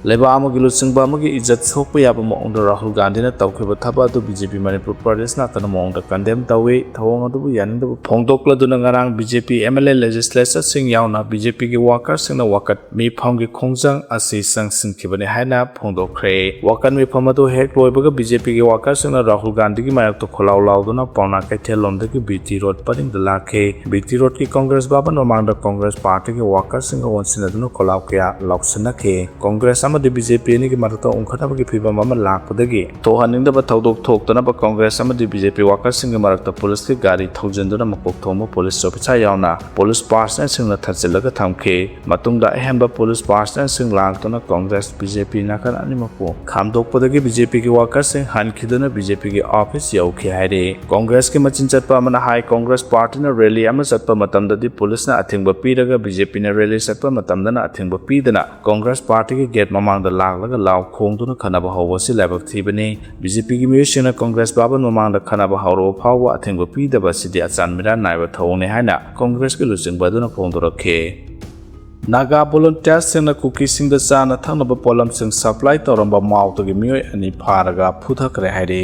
ꯂꯩꯕꯥꯛ ꯑꯃꯒꯤ ꯂꯨꯆꯤꯡꯕ ꯑꯃꯒꯤ ꯏꯖꯠ ꯁꯣꯛꯄ ꯌꯥꯕ ꯃꯑꯣꯡꯗ ꯔꯥꯍꯨꯜ ꯒꯥꯟꯙꯤꯅ ꯇꯧꯈꯤꯕ ꯊꯕꯛ ꯑꯗꯨ ꯕꯤ ꯖꯦ ꯄꯤ ꯃꯅꯤꯄꯨꯔ ꯄ꯭ꯔꯗꯦꯁꯅ ꯑꯀꯟꯕ ꯃꯑꯣꯡꯗ ꯀꯟꯗꯦꯝ ꯇꯧꯏ꯫ ꯊꯧꯑꯣꯡ ꯑꯗꯨꯕꯨ ꯌꯥꯅꯤꯡꯗꯕ ꯐꯣꯡꯗꯣꯛꯂꯗꯨꯅ ꯉꯔꯥꯡ B J P M L A ꯂꯦꯖꯤꯁꯂꯦꯆꯔꯁꯤꯡ ꯌꯥꯎꯅ ꯕꯤ ꯖꯦ ꯄꯤꯒꯤ ꯋꯥꯀꯔꯁꯤꯡꯅ ꯋꯥꯀꯠ ꯃꯤꯐꯝꯒꯤ ꯈꯣꯡꯖꯪ ꯑꯁꯤ ꯆꯪꯁꯤꯟꯈꯤꯕꯅꯤ ꯍꯥꯏꯅ ꯐꯣꯡꯗꯣꯛꯈ꯭ꯔꯦ꯫ ꯋꯥꯀꯠ ꯃꯤꯐꯝ ꯑꯗꯨ ꯍꯦꯛ ꯂꯣꯏꯕꯒ ꯕꯤ ꯖꯦ ꯄꯤꯒꯤ ꯋꯥꯀꯔꯁꯤꯡꯅ ꯔꯥꯍꯨꯜ ꯒꯥꯟꯙꯤꯒꯤ ꯃꯥꯌꯣꯛꯇ ꯈꯣꯜꯂꯥꯎ ꯂꯥꯎꯗꯨꯅ ꯄꯥꯎꯅꯥ ꯀꯩꯊꯦꯜꯂꯣꯝꯗꯒꯤ ꯕꯤ ꯇꯤ ꯔꯣꯗ ꯄꯔꯤꯡꯗ ꯂꯥꯛꯈꯤ꯫ ꯕꯤ ꯇꯤ ꯔꯣꯗꯀꯤ ꯀꯣꯡꯒ꯭ꯔꯦꯁ ꯚꯕꯟ ꯃꯃꯥꯡꯗ ꯀꯣꯡꯒ꯭ꯔꯦꯁ ꯄꯥꯔꯇꯤꯒꯤ ꯋꯥꯀꯔꯁꯤꯡꯒ ꯑꯣꯟꯁꯤꯟꯅꯗꯨꯅ ꯈꯣꯜꯂꯥꯎ ꯀꯌꯥ ꯂꯥꯎꯁꯤꯟꯅꯈꯤ꯫ ꯀꯣꯡꯒ꯭ꯔꯦꯁ ꯑꯃꯗꯤ ꯕꯤ ꯖꯦ ꯄꯤ ꯑꯅꯤꯒꯤ ꯃꯔꯛꯇ ꯎꯪꯈꯠꯅꯕꯒꯤ ꯐꯤꯚꯝ ꯑꯃ ꯂꯥꯛꯄꯗꯒꯤ ꯊꯣꯛꯍꯟꯅꯤꯡꯗꯕ ꯊꯧꯗꯣꯛ ꯊꯣꯛꯇꯅꯕ ꯀꯣꯡꯒ꯭ꯔꯦꯁ ꯑꯃꯗꯤ ꯕꯤ ꯖꯦ ꯄꯤ ꯋꯥꯀꯔꯁꯤꯡꯒꯤ ꯃꯔꯛꯇ ꯄꯨꯂꯤꯁꯀꯤ ꯒꯥꯔꯤ ꯊꯧꯖꯤꯟꯗꯨꯅ ꯃꯀꯣꯛ ꯊꯣꯡꯕ ꯄꯨꯂꯤꯁ ꯑꯣꯐꯤꯁꯥꯔ ꯌꯥꯎꯅ ꯄꯨꯂꯤꯁ ꯄꯥꯔꯁꯅꯦꯜꯁꯤꯡꯅ ꯊꯠꯆꯤꯜꯂꯒ ꯊꯝꯈꯤ꯫ ꯃꯇꯨꯡꯗ ꯑꯍꯦꯟꯕ ꯄꯨꯂꯤꯁ ꯄꯥꯔꯁꯅꯦꯜꯁꯤꯡ ꯂꯥꯛꯇꯨꯅ ꯀꯣꯡꯒ꯭ꯔꯦꯁ ꯕꯤ ꯖꯦ ꯄꯤ ꯅꯥꯀꯟ ꯑꯅꯤꯃꯛꯄꯨ ꯈꯥꯝꯗꯣꯛꯄꯗꯒꯤ ꯕꯤ ꯖꯦ ꯄꯤꯒꯤ ꯋꯥꯀꯔꯁꯤꯡ ꯍꯟꯈꯤꯗꯨꯅ ꯕꯤ ꯖꯦ ꯄꯤꯒꯤ ꯑꯣꯐꯤꯁ ꯌꯧꯈꯤ ꯍꯥꯏꯔꯤ꯫ ꯀꯣꯡꯒ꯭ꯔꯦꯁꯀꯤ ꯃꯆꯤꯟ ꯆꯠꯄ ꯑꯃꯅ ꯍꯥꯏ, ꯀꯣꯡꯒ꯭ꯔꯦꯁ ꯄꯥꯔꯇꯤꯅ ꯔꯦꯂꯤ ꯑꯃ ꯆꯠꯄ ꯃꯇꯝꯗꯗꯤ ꯄꯨꯂꯤꯁꯅ ꯑꯊꯤꯡꯕ ꯄꯤꯔꯒ ꯕꯤ ꯖꯦ ꯄꯤꯅ ꯔꯦꯂꯤ ꯆꯠꯄ ꯃꯇꯝꯗꯅ ꯑꯊꯤꯡꯕ ꯄꯤꯗꯅ ꯀꯣꯡꯒ꯭ꯔꯦꯁ ꯄꯥꯔꯇꯤꯒꯤ ꯒꯦꯠ ꯃꯃꯥꯡꯗ ꯂꯥꯛꯂꯒ ꯂꯥꯎ ꯈꯣꯡꯗꯨꯅ ꯈꯠꯅꯕ ꯍꯧꯕ ꯑꯁꯤ ꯂꯥꯏꯕꯛ ꯊꯤꯕꯅꯤ꯫ ꯕꯤ ꯖꯦ ꯄꯤꯒꯤ ꯃꯤꯑꯣꯏꯁꯤꯡꯅ ꯀꯪꯒ꯭ꯔꯦꯁ ꯚꯕꯟ ꯃꯃꯥꯡꯗ ꯈꯠꯅꯕ ꯍꯧꯔꯕ ꯐꯥꯎꯕ ꯑꯊꯤꯡꯕ ꯄꯤꯗꯕ ꯑꯁꯤꯗꯤ ꯑꯆꯥꯟ ꯃꯤꯔꯥꯟ ꯅꯥꯏꯕ ꯊꯧꯑꯣꯡꯅꯤ ꯍꯥꯏꯅ ꯀꯪꯒ꯭ꯔꯦꯁꯀꯤ ꯂꯨꯆꯤꯡꯕ ꯑꯗꯨꯅ ꯐꯣꯡꯗꯣꯔꯛꯈꯤ꯫ ꯅꯥꯒꯥ ꯚꯣꯂꯨꯟꯇꯤꯌꯔꯁꯤꯡꯅ ꯀꯨꯀꯤꯁꯤꯡꯗ ꯆꯥꯅ ꯊꯛꯅꯕ ꯄꯣꯠꯂꯝꯁꯤꯡ ꯁꯄ꯭ꯂꯥꯏ ꯇꯧꯔꯝꯕ ꯃꯥꯎꯗꯒꯤ ꯃꯤꯑꯣꯏ ꯑꯅꯤ ꯐꯥꯔꯒ ꯐꯨꯊꯈ꯭ꯔꯦ ꯍꯥꯏꯔꯤ꯫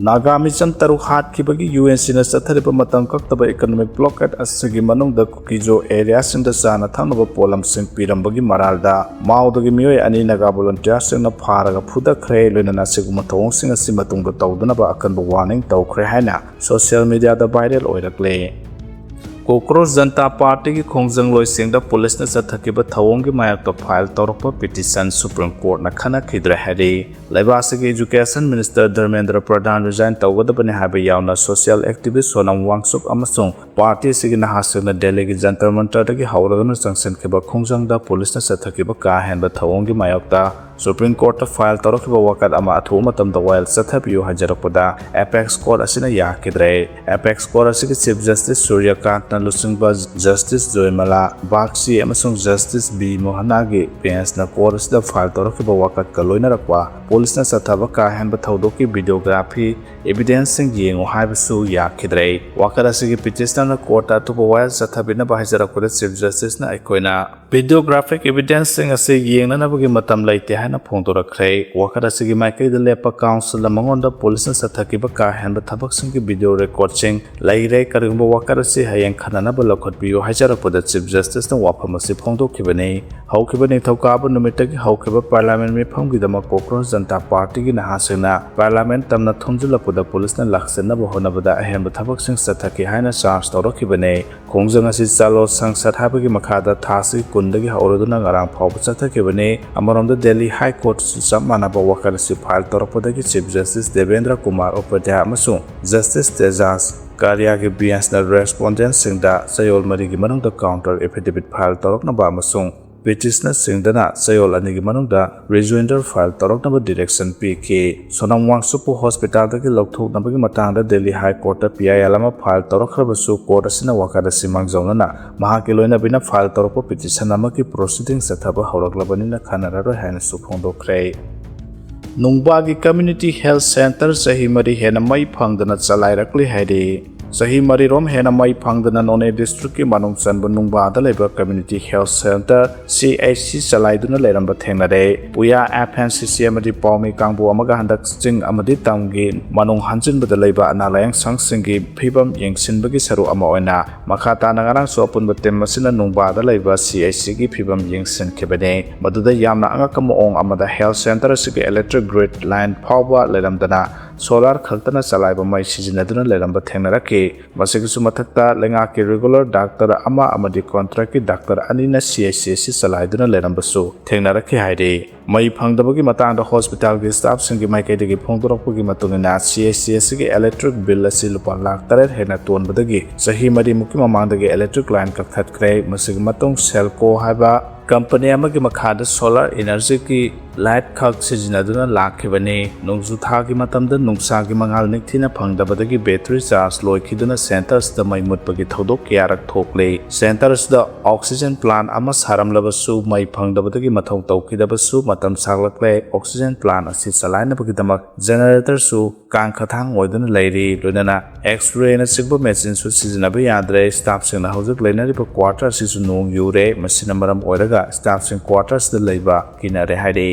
ꯅꯥꯒꯥ ꯃꯤꯆꯝ ꯇꯔꯨꯛ ꯍꯥꯠꯈꯤꯕꯒꯤ ꯌꯨ ꯑꯦꯟ ꯁꯤꯅ ꯆꯠꯊꯔꯤꯕ ꯃꯇꯝ ꯀꯛꯇꯕ ꯏꯀꯣꯅꯣꯃꯤꯛ ꯕ꯭ꯂꯣꯀꯦꯠ ꯑꯁꯤꯒꯤ ꯃꯅꯨꯡꯗ ꯀꯨꯀꯤꯖꯣ ꯑꯦꯔꯤꯌꯥꯁꯤꯡꯗ ꯆꯥꯅ ꯊꯛꯅꯕ ꯄꯣꯠꯂꯝꯁꯤꯡ ꯄꯤꯔꯝꯕꯒꯤ ꯃꯔꯥꯜꯗ ꯃꯥꯎꯗꯒꯤ ꯃꯤꯑꯣꯏ ꯑꯅꯤ ꯅꯥꯒꯥ ꯚꯣꯂꯨꯟꯇꯤꯌꯔꯁꯤꯡꯅ ꯐꯥꯔꯒ ꯐꯨꯊꯈ꯭ꯔꯦ꯫ ꯂꯣꯏꯅꯅ ꯑꯁꯤꯒꯨꯝꯕ ꯊꯧꯑꯣꯡꯁꯤꯡ ꯑꯁꯤ ꯃꯇꯨꯡꯗ ꯇꯧꯗꯅꯕ ꯑꯀꯟꯕ ꯋꯥꯔꯅꯤꯡ ꯇꯧꯈ꯭ꯔꯦ ꯍꯥꯏꯅ ꯁꯣꯁꯤꯌꯦꯜ ꯃꯤꯗꯤꯌꯥꯗ ꯚꯥꯏꯔꯦꯜ ꯑꯣꯏꯔꯛꯂꯦ꯫ ꯀꯣꯀ꯭ꯔꯣꯁ ꯖꯟꯇꯥ ꯄꯥꯔꯇꯤꯒꯤ ꯈꯣꯡꯖꯪꯂꯣꯏꯁꯤꯡꯗ ꯄꯨꯂꯤꯁꯅ ꯆꯠꯊꯈꯤꯕ ꯊꯧꯑꯣꯡꯒꯤ ꯃꯥꯌꯣꯛꯇ ꯐꯥꯏꯜ ꯇꯧꯔꯛꯄ ꯄꯤꯇꯤꯁꯟ ꯁꯨꯄ꯭ꯔꯤꯝ ꯀꯣꯔꯠꯅ ꯈꯟꯅꯈꯤꯗ꯭ꯔꯦ ꯍꯥꯏꯔꯤ꯫ ꯂꯩꯕꯥꯛ ꯑꯁꯤꯒꯤ ꯏꯖꯨꯀꯦꯁꯟ ꯃꯤꯅꯤꯁꯇꯔ ꯙꯔꯃꯦꯟꯗ꯭ꯔ ꯄ꯭ꯔꯙꯥꯟ ꯔꯤꯖꯥꯏꯟ ꯇꯧꯒꯗꯕꯅꯤ ꯍꯥꯏꯕ ꯌꯥꯎꯅ ꯁꯣꯁꯤꯌꯦꯜ ꯑꯦꯛꯇꯤꯚꯤꯁ꯭ꯠ ꯁꯣꯅꯝ ꯋꯥꯡꯆꯨꯛ ꯑꯃꯁꯨꯡ ꯄꯥꯔꯇꯤ ꯑꯁꯤꯒꯤ ꯅꯍꯥꯁꯤꯡꯅ ꯗꯦꯜꯂꯤꯒꯤ ꯖꯟꯇꯔ ꯃꯟꯇꯔꯗꯒꯤ ꯍꯧꯔꯒꯅ ꯆꯪꯁꯤꯟꯈꯤꯕ ꯈꯣꯡꯖꯪꯗ ꯄꯨꯂꯤꯁꯅ ꯆꯠꯊꯈꯤꯕ ꯀꯥ ꯍꯦꯟꯕ ꯊꯧꯑꯣꯡꯒꯤ ꯃꯥꯌꯣꯛꯇ ꯁꯨꯄ꯭ꯔꯤꯝ ꯀꯣꯔꯠꯇ ꯐꯥꯏꯜ ꯇꯧꯔꯛꯈꯤꯕ ꯋꯥꯀꯠ ꯑꯃ ꯑꯊꯨꯕ ꯃꯇꯝꯗ ꯋꯥꯌꯦꯜ ꯆꯠꯊꯕꯤꯌꯨ ꯍꯥꯏꯖꯔꯛꯄꯗ ꯑꯦꯄꯦꯛꯁ ꯀꯣꯔꯠ ꯑꯁꯤꯅ ꯌꯥꯈꯤꯗ꯭ꯔꯦ꯫ ꯑꯦꯄꯦꯛꯁ ꯀꯣꯔꯠ ꯑꯁꯤꯒꯤ ꯆꯤꯐ ꯖꯁꯇꯤꯁ ꯁꯨꯔ꯭ꯌꯀꯥꯟꯇꯅ ꯂꯨꯆꯤꯡꯕ ꯖꯁꯇꯤꯁ ꯖꯣꯏꯃꯂꯥ ꯕꯥꯒꯆꯤ ꯑꯃꯁꯨꯡ ꯖꯁꯇꯤꯁ ꯕꯤ ꯃꯣꯍꯅꯥꯒꯤ ꯕꯦꯟꯆꯅ ꯀꯣꯔꯠ ꯑꯁꯤꯗ ꯐꯥꯏꯜ ꯇꯧꯔꯛꯈꯤꯕ ꯋꯥꯀꯠꯀ ꯂꯣꯏꯅꯔꯛꯄ ꯄꯨꯂꯤꯁꯅ ꯆꯠꯊꯕ ꯀꯥ ꯍꯦꯟꯕ ꯊꯧꯗꯣꯛꯀꯤ ꯚꯤꯗꯤꯑꯣꯒ꯭ꯔꯥꯐꯤ ꯏꯚꯤꯗꯦꯟꯁꯁꯤꯡ ꯌꯦꯡꯉꯨ ꯍꯥꯏꯕꯁꯨ ꯌꯥꯈꯤꯗ꯭ꯔꯦ꯫ ꯋꯥꯀꯠ ꯑꯁꯤꯒꯤ ꯄꯤꯇꯤꯁꯅꯔꯅ ꯀꯣꯔꯠꯇ ꯑꯊꯨꯕ ꯋꯥꯌꯦꯜ ꯆꯠꯊꯕꯤꯅꯕ ꯍꯥꯏꯖꯔꯛꯄꯗ ꯆꯤꯐ ꯖꯁꯇꯤꯁꯅ ꯑꯩꯈꯣꯏꯅ ꯚꯤꯗꯤꯑꯣꯒ꯭ꯔꯥꯐꯤꯛ ꯏꯚꯤꯗꯦꯟꯁꯁꯤꯡ ꯑꯁꯤ ꯌꯦꯡꯅꯅꯕꯒꯤ ꯃꯇꯝ ꯂꯩꯇꯦ ꯍꯥꯏꯅ ꯐꯣꯡꯗꯣꯔꯛꯈ꯭ꯔꯦ꯫ ꯋꯥꯀꯠ ꯑꯁꯤꯒꯤ ꯃꯥꯏꯀꯩꯗ ꯂꯦꯞꯄ ꯀꯥꯎꯟꯁꯤꯜꯅ ꯃꯉꯣꯟꯗ ꯄꯨꯂꯤꯁꯅ ꯆꯠꯊꯈꯤꯕ ꯀꯥ ꯍꯦꯟꯕ ꯊꯕꯛꯁꯤꯡꯒꯤ ꯚꯤꯗꯤꯑꯣ ꯔꯦꯀꯣꯔꯗꯁꯤꯡ ꯂꯩꯔꯦ꯫ ꯀꯔꯤꯒꯨꯝꯕ ꯋꯥꯀꯠ ꯑꯁꯤ ꯍꯌꯦꯡ ꯈꯟꯅꯅꯕ ꯂꯧꯈꯠꯄꯤꯌꯨ ꯍꯥꯏꯖꯔꯛꯄꯗ ꯆꯤꯐ ꯖꯁꯇꯤꯁꯅ ꯋꯥꯐꯝ ꯑꯁꯤ ꯐꯣꯡꯗꯣꯛꯈꯤꯕꯅꯤ꯫ ꯍꯧꯈꯤꯕ ꯅꯤꯡꯊꯧꯀꯥꯕ ꯅꯨꯃꯤꯠꯇꯒꯤ ꯍꯧꯈꯤꯕ ꯄꯥꯔꯂꯥꯃꯦꯟ ꯃꯤꯐꯝꯒꯤꯗꯃꯛ ꯀꯣꯀ꯭ꯔꯣꯁ ꯖꯟꯇꯥ ꯄꯥꯔꯇꯤꯒꯤ ꯅꯍꯥꯁꯤꯡꯅ ꯄꯥꯔꯂꯥꯃꯦꯟ ꯇꯝꯅ ꯊꯨꯝꯖꯤꯜꯂꯛꯄꯗ ꯄꯨꯂꯤꯁꯅ ꯂꯥꯛꯁꯤꯟꯅꯕ ꯍꯣꯠꯅꯕꯗ ꯑꯍꯦꯟꯕ ꯊꯕꯛꯁꯤꯡ ꯆꯠꯊꯈꯤ ꯍꯥꯏꯅ ꯆꯥꯔꯖ ꯇꯧꯔꯛꯈꯤꯕꯅꯤ꯫ ꯈꯣꯡꯖꯪ ꯑꯁꯤ ꯆꯥꯂꯣ ꯁꯪꯁꯠ ꯍꯥꯏꯕꯒꯤ ꯃꯈꯥꯗ ꯊꯥ ꯑꯁꯤꯒꯤ ꯀꯨꯟꯗꯒꯤ ꯍꯧꯔꯗꯨꯅ ꯉꯔꯥꯡ ꯐꯥꯎꯕ ꯆꯠꯊꯈꯤꯕꯅꯤ꯫ ꯑꯃꯔꯣꯝꯗ ꯗꯦꯜꯂꯤ ꯍꯥꯏ ꯀꯣꯔꯠꯁꯨ ꯆꯞ ꯃꯥꯟꯅꯕ ꯋꯥꯀꯠ ꯑꯁꯤ file ꯇꯧꯔꯛꯄꯗꯒꯤ chief justice Debendra Kumar Upadhyay ꯑꯃꯁꯨꯡ ꯖꯁꯇꯤꯁ ꯇꯦꯖꯥꯁ ꯀꯥꯔꯤꯌꯥꯒꯤ ꯕꯦꯟꯆꯅ ꯔꯦꯁꯄꯣꯟꯗꯦꯟꯠꯁꯤꯡꯗ ꯆꯌꯣꯜ ꯃꯔꯤꯒꯤ ꯃꯅꯨꯡꯗ ꯀꯥꯎꯟꯇꯔ ꯑꯦꯐꯤꯗꯦꯚꯤꯠ ꯐꯥꯏꯜ ꯇꯧꯔꯛꯅꯕ ꯑꯃꯁꯨꯡ ꯄꯤꯇꯤꯁꯅꯔꯁꯤꯡꯗꯅ ꯆꯌꯣꯜ ꯑꯅꯤꯒꯤ ꯃꯅꯨꯡꯗ ꯔꯤꯖꯣꯏꯟꯗꯔ ꯐꯥꯏꯜ ꯇꯧꯔꯛꯅꯕ ꯗꯤꯔꯦꯛꯁꯟ ꯄꯤꯈꯤ꯫ ꯁꯣꯅꯝ ꯋꯥꯡꯆꯨꯛꯄꯨ ꯍꯣꯁꯄꯤꯇꯥꯜꯗꯒꯤ ꯂꯧꯊꯣꯛꯅꯕꯒꯤ ꯃꯇꯥꯡꯗ ꯗꯦꯜꯂꯤ ꯍꯥꯏ ꯀꯣꯔꯠꯇ ꯄꯤ ꯑꯥꯏ ꯑꯦꯜ ꯑꯃ ꯐꯥꯏꯜ ꯇꯧꯔꯛꯈ꯭ꯔꯕꯁꯨ, ꯀꯣꯔꯠ ꯑꯁꯤꯅ ꯋꯥꯀꯠ ꯑꯁꯤ ꯃꯥꯡꯖꯧꯅꯅ ꯃꯍꯥꯛꯀꯤ ꯂꯣꯏꯅꯕꯤꯅ ꯐꯥꯏꯜ ꯇꯧꯔꯛꯄ ꯄꯤꯇꯤꯁꯟ ꯑꯃꯒꯤ ꯄ꯭ꯔꯣꯁꯤꯗꯤꯡ ꯆꯠꯊꯕ ꯍꯧꯔꯛꯂꯕꯅꯤꯅ ꯈꯟꯅꯔꯔꯣꯏ ꯍꯥꯏꯅꯁꯨ ꯐꯣꯡꯗꯣꯛꯈ꯭ꯔꯦ꯫ ꯅꯨꯡꯕꯥꯒꯤ ꯀꯝꯃ꯭ꯌꯨꯅꯤꯇꯤ ꯍꯦꯜꯊ ꯁꯦꯟꯇꯔ ꯆꯍꯤ ꯃꯔꯤ ꯍꯦꯟꯅ ꯃꯩ ꯐꯪꯗꯅ ꯆꯂꯥꯏꯔꯛꯂꯤ ꯍꯥꯏꯔꯤ꯫ ꯆꯍꯤ ꯃꯔꯤꯔꯣꯝ ꯍꯦꯟꯅ ꯃꯩ ꯐꯪꯗꯅ ꯅꯣꯅꯦ ꯗꯤꯁꯇ꯭ꯔꯤꯛꯀꯤ ꯃꯅꯨꯡ ꯆꯟꯕ ꯅꯨꯡꯕꯥꯗ ꯂꯩꯕ ꯀꯝꯃ꯭ꯌꯨꯅꯤꯇꯤ ꯍꯦꯜꯊ ꯁꯦꯟꯇꯔ, ꯁꯤ ꯑꯩꯆ ꯁꯤ, ꯆꯂꯥꯏꯗꯨꯅ ꯂꯩꯔꯝꯕ ꯊꯦꯡꯅꯔꯦ꯫ ꯄꯨꯌꯥ ꯑꯦꯐ ꯑꯦꯟ ꯁꯤ ꯁꯤ ꯑꯃꯗꯤ ꯄꯥꯎꯃꯤ ꯀꯥꯡꯕꯨ ꯑꯃꯒ ꯍꯟꯗꯛ ꯆꯤꯡ ꯑꯃꯗꯤ ꯇꯝꯒꯤ ꯃꯅꯨꯡ ꯍꯟꯖꯤꯟꯕꯗ ꯂꯩꯕ ꯑꯅꯥ ꯂꯥꯌꯦꯡ ꯁꯪꯁꯤꯡꯒꯤ ꯐꯤꯕꯝ ꯌꯦꯡꯁꯤꯟꯕꯒꯤ ꯁꯔꯨꯛ ꯑꯃ ꯑꯣꯏꯅ ꯃꯈꯥ ꯇꯥꯅ ꯉꯔꯥꯡꯁꯨ ꯑꯄꯨꯟꯕ ꯇꯤꯝ ꯑꯁꯤꯅ ꯅꯨꯡꯕꯥꯗ ꯂꯩꯕ ꯁꯤ ꯑꯩꯆ ꯁꯤꯒꯤ ꯐꯤꯕꯝ ꯌꯦꯡꯁꯤꯟꯈꯤꯕꯅꯤ꯫ ꯃꯗꯨꯗ ꯌꯥꯝꯅ ꯑꯉꯛꯄ ꯃꯑꯣꯡ ꯑꯃꯗ ꯍꯦꯜꯊ ꯁꯦꯟꯇꯔ ꯑꯁꯤꯒꯤ ꯏꯂꯦꯛꯇ꯭ꯔꯤꯛ ꯒ꯭ꯔꯤꯗ ꯂꯥꯏꯟ ꯐꯥꯎꯕ ꯂꯩꯔꯝꯗꯅ, ꯁꯣꯂꯥꯔ ꯈꯛꯇꯅ ꯆꯂꯥꯏꯕ ꯃꯩ ꯁꯤꯖꯤꯟꯅꯗꯨꯅ ꯂꯩꯔꯝꯕ ꯊꯦꯡꯅꯔꯛꯈꯤ꯫ ꯃꯁꯤꯒꯤꯁꯨ ꯃꯊꯛꯇ, ꯂꯩꯉꯥꯛꯀꯤ ꯔꯤꯒꯨꯂꯔ ꯗꯥꯛꯇꯔ ꯑꯃ ꯑꯃꯗꯤ ꯀꯣꯟꯇ꯭ꯔꯦꯛꯀꯤ ꯗꯥꯛꯇꯔ ꯑꯅꯤꯅ ꯁꯤ ꯑꯩꯆ ꯁꯤ ꯑꯁꯤ ꯆꯂꯥꯏꯗꯨꯅ ꯂꯩꯔꯝꯕꯁꯨ ꯊꯦꯡꯅꯔꯛꯈꯤ ꯍꯥꯏꯔꯤ꯫ ꯃꯩ ꯐꯪꯗꯕꯒꯤ ꯃꯇꯥꯡꯗ ꯍꯣꯁꯄꯤꯇꯥꯜꯒꯤ ꯁ꯭ꯇꯥꯐꯁꯤꯡꯒꯤ ꯃꯥꯏꯀꯩꯗꯒꯤ ꯐꯣꯡꯗꯣꯔꯛꯄꯒꯤ ꯃꯇꯨꯡ ꯏꯟꯅ, ꯁꯤ ꯑꯩꯆ ꯁꯤ ꯑꯁꯤꯒꯤ ꯏꯂꯦꯛꯇ꯭ꯔꯤꯛ ꯕꯤꯜ ꯑꯁꯤ ꯂꯨꯄꯥ ꯂꯥꯈ ꯇꯔꯦꯠ ꯍꯦꯟꯅ ꯇꯣꯟꯕꯗꯒꯤ ꯆꯍꯤ ꯃꯔꯤꯃꯨꯛꯀꯤ ꯃꯃꯥꯡꯗꯒꯤ ꯏꯂꯦꯛꯇ꯭ꯔꯤꯛ ꯂꯥꯏꯟ ꯀꯛꯊꯠꯈ꯭ꯔꯦ꯫ ꯃꯁꯤꯒꯤ ꯃꯇꯨꯡ ꯁꯦꯜꯀꯣ ꯍꯥꯏꯕ ꯀꯝꯄꯅꯤ ꯑꯃꯒꯤ ꯃꯈꯥꯗ ꯁꯣꯂꯥꯔ ꯏꯅꯔꯖꯤꯒꯤ ꯂꯥꯏꯠ ꯈꯛ ꯁꯤꯖꯤꯟꯅꯗꯨꯅ ꯂꯥꯛꯈꯤꯕꯅꯤ꯫ ꯅꯣꯡꯖꯨ ꯊꯥꯒꯤ ꯃꯇꯝꯗ ꯅꯨꯡꯁꯥꯒꯤ ꯃꯉꯥꯜ ꯅꯤꯡꯊꯤꯅ ꯐꯪꯗꯕꯗꯒꯤ ꯕꯦꯇ꯭ꯔꯤ ꯆꯥꯔꯖ ꯂꯣꯏꯈꯤꯗꯨꯅ ꯁꯦꯟꯇꯔ ꯑꯁꯤꯗ ꯃꯩ ꯃꯨꯠꯄꯒꯤ ꯊꯧꯗꯣꯛ ꯀꯌꯥꯔꯛ ꯊꯣꯛꯂꯤ꯫ ꯁꯦꯟꯇꯔ ꯑꯁꯤꯗ ꯑꯣꯛꯁꯤꯖꯦꯟ ꯄ꯭ꯂꯥꯟ ꯑꯃ ꯁꯥꯔꯝꯂꯕꯁꯨ, ꯃꯩ ꯐꯪꯗꯕꯗꯒꯤ ꯃꯊꯧ ꯇꯧꯈꯤꯗꯕꯁꯨ ꯃꯇꯝ ꯁꯥꯡꯂꯛꯂꯦ꯫ ꯑꯣꯛꯁꯤꯖꯦꯟ ꯄ꯭ꯂꯥꯟ ꯑꯁꯤ ꯆꯂꯥꯏꯅꯕꯒꯤꯗꯃꯛ ꯖꯦꯅꯦꯔꯦꯇꯔꯁꯨ ꯀꯥꯡꯈꯊꯥꯡ ꯑꯣꯏꯗꯨꯅ ꯂꯩꯔꯤ꯫ ꯂꯣꯏꯅꯅ ꯑꯦꯛꯁ-ꯔꯦꯅꯆꯤꯡꯕ ꯃꯦꯆꯤꯟꯁꯨ ꯁꯤꯖꯤꯟꯅꯕ ꯌꯥꯗ꯭ꯔꯦ꯫ ꯁ꯭ꯇꯥꯐꯁꯤꯡꯅ ꯍꯧꯖꯤꯛ ꯂꯩꯅꯔꯤꯕ ꯀ꯭ꯋꯥꯔꯇꯔ ꯑꯁꯤꯁꯨ ꯅꯣꯡ ꯌꯨꯔꯦ꯫ ꯃꯁꯤꯅ ꯃꯔꯝ ꯑꯣꯏꯔꯒ ꯁ꯭ꯇꯥꯐꯁꯤꯡ ꯀ꯭ꯋꯥꯔꯇꯔꯁꯤꯗ ꯂꯩꯕ ꯀꯤꯅꯔꯦ ꯍꯥꯏꯔꯤ꯫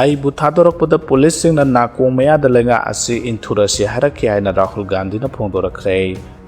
ꯑꯩꯕꯨ ꯊꯥꯗꯣꯔꯛꯄꯗ ꯄꯨꯂꯤꯁꯁꯤꯡꯅ ꯅꯥꯀꯣꯡ ꯃꯌꯥꯗ ꯂꯩꯉꯥꯛ ꯑꯁꯤ ꯏꯟꯊꯨꯔꯁꯤ ꯍꯥꯏꯔꯛꯈꯤ ꯍꯥꯏꯅ ꯔꯥꯍꯨꯜ ꯒꯥꯟꯙꯤꯅ ꯐꯣꯡꯗꯣꯔꯛꯈ꯭ꯔꯦ꯫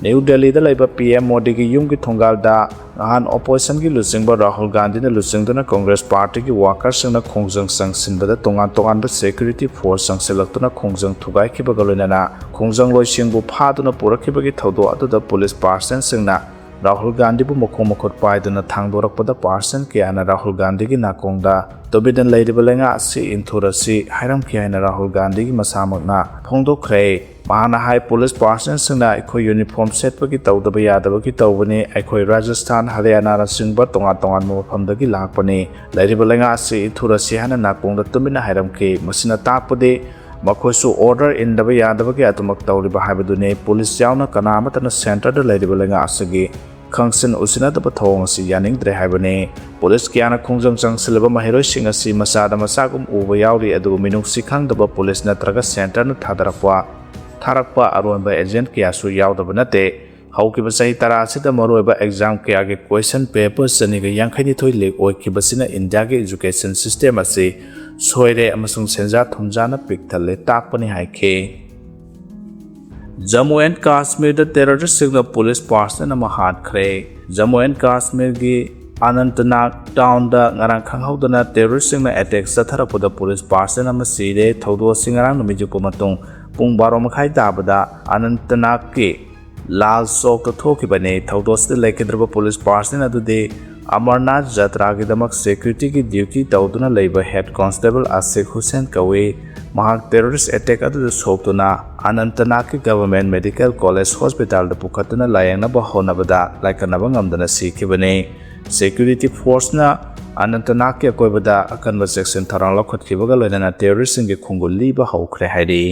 ꯅ꯭ꯌꯨ ꯗꯦꯜꯂꯤꯗ ꯂꯩꯕ ꯄꯤ ꯑꯦꯝ ꯃꯣꯗꯤꯒꯤ ꯌꯨꯝꯒꯤ ꯊꯣꯡꯒꯥꯜꯗ ꯅꯍꯥꯟ ꯑꯣꯄꯣꯖꯤꯁꯟꯒꯤ ꯂꯨꯆꯤꯡꯕ ꯔꯥꯍꯨꯜ ꯒꯥꯟꯙꯤꯅ ꯂꯨꯆꯤꯡꯗꯨꯅ ꯀꯣꯡꯒ꯭ꯔꯦꯁ ꯄꯥꯔꯇꯤꯒꯤ ꯋꯥꯀꯔꯁꯤꯡꯅ ꯈꯣꯡꯖꯪ ꯆꯪꯁꯤꯟꯕꯗ ꯇꯣꯉꯥꯟ ꯇꯣꯉꯥꯟꯕ ꯁꯦꯀ꯭ꯌꯨꯔꯤꯇꯤ ꯐꯣꯔꯁ ꯆꯪꯁꯤꯜꯂꯛꯇꯨꯅ ꯈꯣꯡꯖꯪ ꯊꯨꯒꯥꯏꯈꯤꯕꯒ ꯂꯣꯏꯅꯅ ꯈꯣꯡꯖꯪꯂꯣꯏꯁꯤꯡꯕꯨ ꯐꯥꯗꯨꯅ ꯄꯨꯔꯛꯈꯤꯕꯒꯤ ꯊꯧꯗꯣꯛ ꯑꯗꯨꯗ ꯄꯨꯂꯤꯁ ꯄꯥꯔꯁꯟꯁꯤꯡꯅ ꯔꯥꯍꯨꯜ ꯒꯥꯟꯙꯤꯕꯨ ꯃꯈꯣꯡ ꯃꯈꯨꯠ ꯄꯥꯏꯗꯨꯅ ꯊꯥꯡꯗꯣꯔꯛꯄꯗ ꯄꯥꯔꯁꯟ ꯀꯌꯥꯅ ꯔꯥꯍꯨꯜ ꯒꯥꯟꯙꯤꯒꯤ ꯅꯥꯀꯣꯡꯗ "ꯇꯨꯃꯤꯟꯅ ꯂꯩꯔꯤꯕ ꯂꯩꯉꯥꯛ ꯑꯁꯤ ꯏꯟꯊꯨꯔꯁꯤ" ꯍꯥꯏꯔꯝꯈꯤ ꯍꯥꯏꯅ ꯔꯥꯍꯨꯜ ꯒꯥꯟꯙꯤꯒꯤ ꯃꯁꯥꯃꯛꯅ ꯐꯣꯡꯗꯣꯛꯈ꯭ꯔꯦ꯫ ꯃꯍꯥꯛꯅ ꯍꯥꯏ, "ꯄꯨꯂꯤꯁ ꯄꯥꯔꯁꯟꯁꯤꯡꯅ ꯑꯩꯈꯣꯏ ꯌꯨꯅꯤꯐꯣꯔꯝ ꯁꯦꯠꯄꯒꯤ ꯇꯧꯗꯕ ꯌꯥꯗꯕꯒꯤ ꯇꯧꯕꯅꯤ꯫ ꯑꯩꯈꯣꯏ ꯔꯥꯖꯁꯊꯥꯟ, ꯍꯔꯤꯌꯥꯅꯥꯅꯆꯤꯡꯕ ꯇꯣꯉꯥꯟ ꯇꯣꯉꯥꯟꯕ ꯃꯐꯝꯗꯒꯤ ꯂꯥꯛꯄꯅꯤ꯫ ꯂꯩꯔꯤꯕ ꯂꯩꯉꯥꯛ ꯑꯁꯤ ꯏꯟꯊꯨꯔꯁꯤ" ꯍꯥꯏꯅ ꯅꯥꯀꯣꯡꯗ ꯇꯨꯃꯤꯟꯅ ꯍꯥꯏꯔꯝꯈꯤ꯫ ꯃꯁꯤꯅ ꯇꯥꯛꯄꯗꯤ ꯃꯈꯣꯏꯁꯨ ꯑꯣꯔꯗꯔ ꯏꯟꯗꯕ ꯌꯥꯗꯕꯒꯤ ꯑꯗꯨꯃꯛ ꯇꯧꯔꯤꯕ ꯍꯥꯏꯕꯗꯨꯅꯤ꯫ ꯄꯨꯂꯤꯁ ꯌꯥꯎꯅ ꯀꯅꯥ ꯑꯃꯠꯇꯅ ꯁꯦꯟꯇꯔꯗ ꯂꯩꯔꯤꯕ ꯂꯩꯉꯥꯛ ꯑꯁꯤꯒꯤ ꯈꯪꯁꯤꯟ ꯎꯁꯤꯟꯅꯗꯕ ꯊꯧꯑꯣꯡ ꯑꯁꯤ ꯌꯥꯅꯤꯡꯗ꯭ꯔꯦ ꯍꯥꯏꯕꯅꯤ꯫ ꯄꯨꯂꯤꯁ ꯀꯌꯥꯅ ꯈꯣꯡꯖꯪ ꯆꯪꯁꯤꯜꯂꯕ ꯃꯍꯩꯔꯣꯏꯁꯤꯡ ꯑꯁꯤ ꯃꯆꯥꯗ ꯃꯆꯥꯒꯨꯝ ꯎꯕ ꯌꯥꯎꯔꯤ, ꯑꯗꯨꯕꯨ ꯃꯤꯅꯨꯡꯁꯤ ꯈꯪꯗꯕ ꯄꯨꯂꯤꯁ ꯅꯠꯇ꯭ꯔꯒ ꯁꯦꯟꯇꯔꯅ ꯊꯥꯗꯔꯛꯄ, ꯊꯥꯔꯛꯄ ꯑꯔꯣꯟꯕ ꯑꯦꯖꯦꯟꯠ ꯀꯌꯥꯁꯨ ꯌꯥꯎꯗꯕ ꯅꯠꯇꯦ꯫ ꯍꯧꯈꯤꯕ ꯆꯍꯤ ꯇꯔꯥ ꯑꯁꯤꯗ ꯃꯔꯨꯑꯣꯏꯕ ꯑꯦꯛꯖꯥꯝ ꯀꯌꯥꯒꯤ ꯀꯣꯏꯁꯟ ꯄꯦꯄꯔ ꯆꯅꯤꯒ ꯌꯥꯡꯈꯩꯅꯤꯊꯣꯏ ꯂꯤꯛ ꯑꯣꯏꯈꯤꯕꯁꯤꯅ ꯏꯟꯗꯤꯌꯥꯒꯤ ꯏꯖꯨꯀꯦꯁꯟ ꯁꯤꯁꯇꯦꯝ ꯑꯁꯤ ꯁꯣꯏꯔꯦ ꯑꯃꯁꯨꯡ ꯁꯦꯟꯖꯥ ꯊꯨꯝꯖꯥꯅ ꯄꯤꯛ ꯊꯜꯂꯦ ꯇꯥꯛꯄꯅꯤ ꯍꯥꯏꯈꯤ꯫ ꯖꯝꯃꯨ ꯑꯦꯟ ꯀꯥꯁꯃꯤꯔꯗ ꯇꯦꯔꯣꯔꯤꯁꯁꯤꯡꯅ ꯄꯨꯂꯤꯁ ꯄꯥꯔꯁꯟ ꯑꯃ ꯍꯥꯠꯈ꯭ꯔꯦ꯫ ꯖꯝꯃꯨ ꯑꯦꯟ ꯀꯥꯁꯃꯤꯔꯒꯤ ꯑꯅꯟꯇꯅꯥꯒ ꯇꯥꯎꯟꯗ ꯉꯔꯥꯡ ꯈꯪꯍꯧꯗꯅ ꯇꯦꯔꯣꯔꯤꯁꯁꯤꯡꯅ ꯑꯦꯇꯦꯛ ꯆꯠꯊꯔꯛꯄꯗ ꯄꯨꯂꯤꯁ ꯄꯥꯔꯁꯟ ꯑꯃ ꯁꯤꯔꯦ꯫ ꯊꯧꯗꯣꯛ ꯑꯁꯤ ꯉꯔꯥꯡ ꯅꯨꯃꯤꯠ ꯌꯨꯛꯄ ꯃꯇꯨꯡ ꯄꯨꯡ ꯕꯥꯔꯣ ꯃꯈꯥꯏ ꯇꯥꯕꯗ ꯑꯅꯟꯇꯅꯥꯒꯀꯤ ꯂꯥꯜ ꯆꯧꯛꯇ ꯊꯣꯛꯈꯤꯕꯅꯤ꯫ ꯊꯧꯗꯣꯛ ꯑꯁꯤꯗ ꯂꯩꯈꯤꯗ꯭ꯔꯕ ꯄꯨꯂꯤꯁ ꯄꯥꯔꯁꯟ ꯑꯗꯨꯗꯤ ꯑꯃꯔꯅꯥꯊ ꯖꯇ꯭ꯔꯥꯒꯤꯗꯃꯛ ꯁꯦꯀ꯭ꯌꯨꯔꯤꯇꯤꯒꯤ ꯗ꯭ꯌꯨꯇꯤ ꯇꯧꯗꯨꯅ ꯂꯩꯕ ꯍꯦꯗ ꯀꯣꯟꯁꯇꯦꯕꯜ ꯑꯁꯤꯛ ꯍꯨꯁꯦꯟ ꯀꯧꯏ꯫ ꯃꯍꯥꯛ ꯇꯦꯔꯣꯔꯤꯁ ꯑꯦꯇꯦꯛ ꯑꯗꯨꯗ ꯁꯣꯛꯇꯨꯅ ꯑꯅꯟꯇꯅꯥꯒꯀꯤ ꯒꯚꯔꯟꯃꯦꯟꯠ ꯃꯦꯗꯤꯀꯦꯜ ꯀꯣꯂꯦꯖ ꯍꯣꯁꯄꯤꯇꯥꯜꯗ ꯄꯨꯈꯠꯇꯨꯅ ꯂꯥꯌꯦꯡꯅꯕ ꯍꯣꯠꯅꯕꯗ ꯂꯥꯏꯀꯠꯅꯕ ꯉꯝꯗꯅ ꯁꯤꯈꯤꯕꯅꯤ꯫ ꯁꯦꯀ꯭ꯌꯨꯔꯤꯇꯤ ꯐꯣꯔꯁꯅ ꯑꯅꯟꯇꯅꯥꯒꯀꯤ ꯑꯀꯣꯏꯕꯗ ꯑꯀꯟꯕ ꯆꯦꯛꯁꯤꯟ ꯊꯧꯔꯥꯡ ꯂꯧꯈꯠꯈꯤꯕꯒ ꯂꯣꯏꯅꯅ ꯇꯦꯔꯣꯔꯤꯁꯁꯤꯡꯒꯤ ꯈꯣꯡꯒꯨꯜ ꯂꯤꯕ ꯍꯧꯈ꯭ꯔꯦ ꯍꯥꯏꯔꯤ꯫